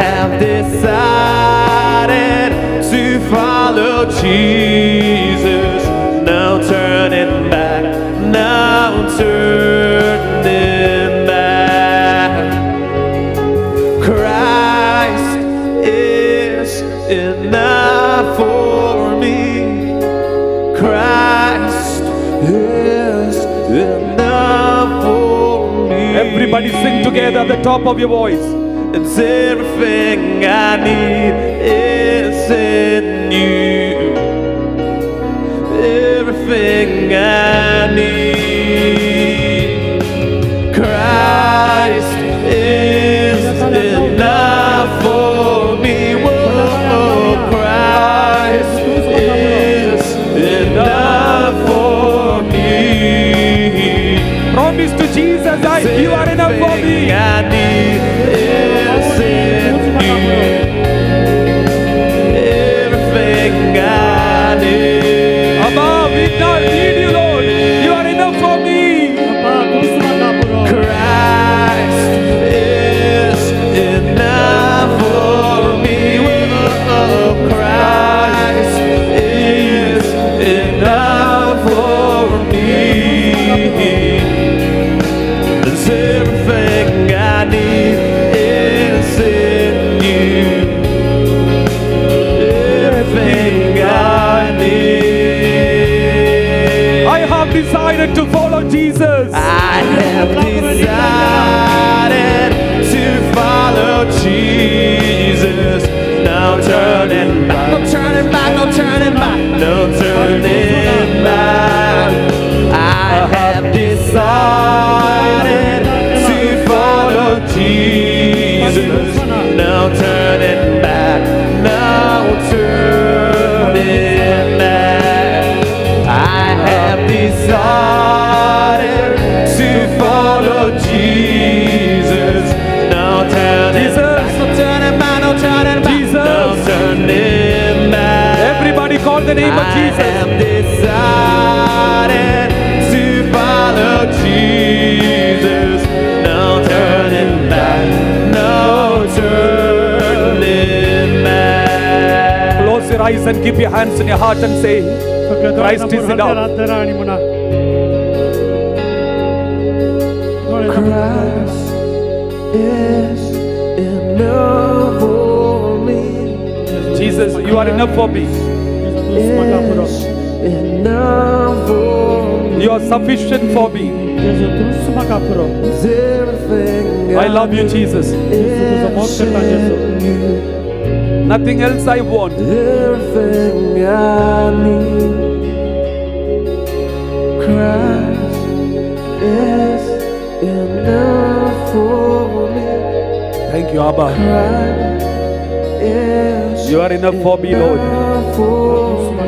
have decided to follow Jesus. No turning back. No turning back. Christ is enough for me. Christ is enough for me. Everybody sing together at the top of your voice. It's everything I need is in you. Everything I need. Christ is enough for me. Whoa, Christ is enough for me. Promise to Jesus, you are enough for me. I need is in you. Everything I need. Abba, we not need you, Lord. You are enough for me. Christ is enough for me. Oh, Christ is enough for me. It's everything I need is in you. Everything I need. I have decided to follow Jesus. I have decided to follow Jesus. No turning back. No turning back. No turning back. No turning back. I have decided to follow Jesus. No turning back. No turning back. I have decided to follow Jesus. No turning back. No turning back. No turning back. Jesus. No turning back. Everybody call the name of Jesus. I have decided to follow Jesus. No turning back. No turning back. Close your eyes and keep your hands in your heart and say, Christ is enough. आणि म्हणा डोळे दाबून. Christ is enough for me. Jesus, you are enough for me. जेजू तूंच म्हाका पुरो. Is enough for me. You are sufficient for me. जेजू तूंच म्हाका पुरो. Is everything I love you, Jesus. जेजू तुजो मोग करता जेजू. in you. Nothing else I want. Everything I need. Christ is enough for me. Thank you, Abba. Christ is You are enough for me, Lord. enough for me.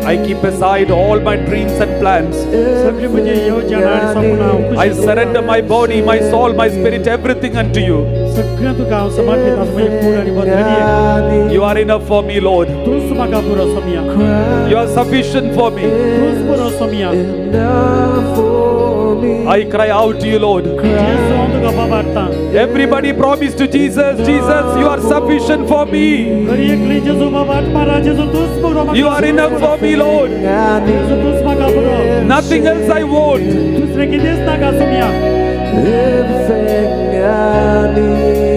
I keep aside all my dreams and plans. सगळी म्हजी येवजण आनी सपनां हांव I कुशीक surrender my body, my soul, my spirit, everything unto you. सगळें तुका हांव समर्पित आसा म्हजी कूड आनी बदली You are enough for me, Lord. तूंच म्हाका पुरो Somaiya You are sufficient for me. तूंच पुरो Somaiya Enough for me. I cry out to you, Lord. जेजू हांव तुका बाबारतां Everybody promise to Jesus, Jesus, you are sufficient for me. घरी एकली जेजू बाबा मारा जेजू तूंच पुरो म्हाका. You are enough for me, Lord. जेजू तूंच म्हाका पुरो Nothing else I want. दुसरें कितेंच नाका सोमया Everything I need.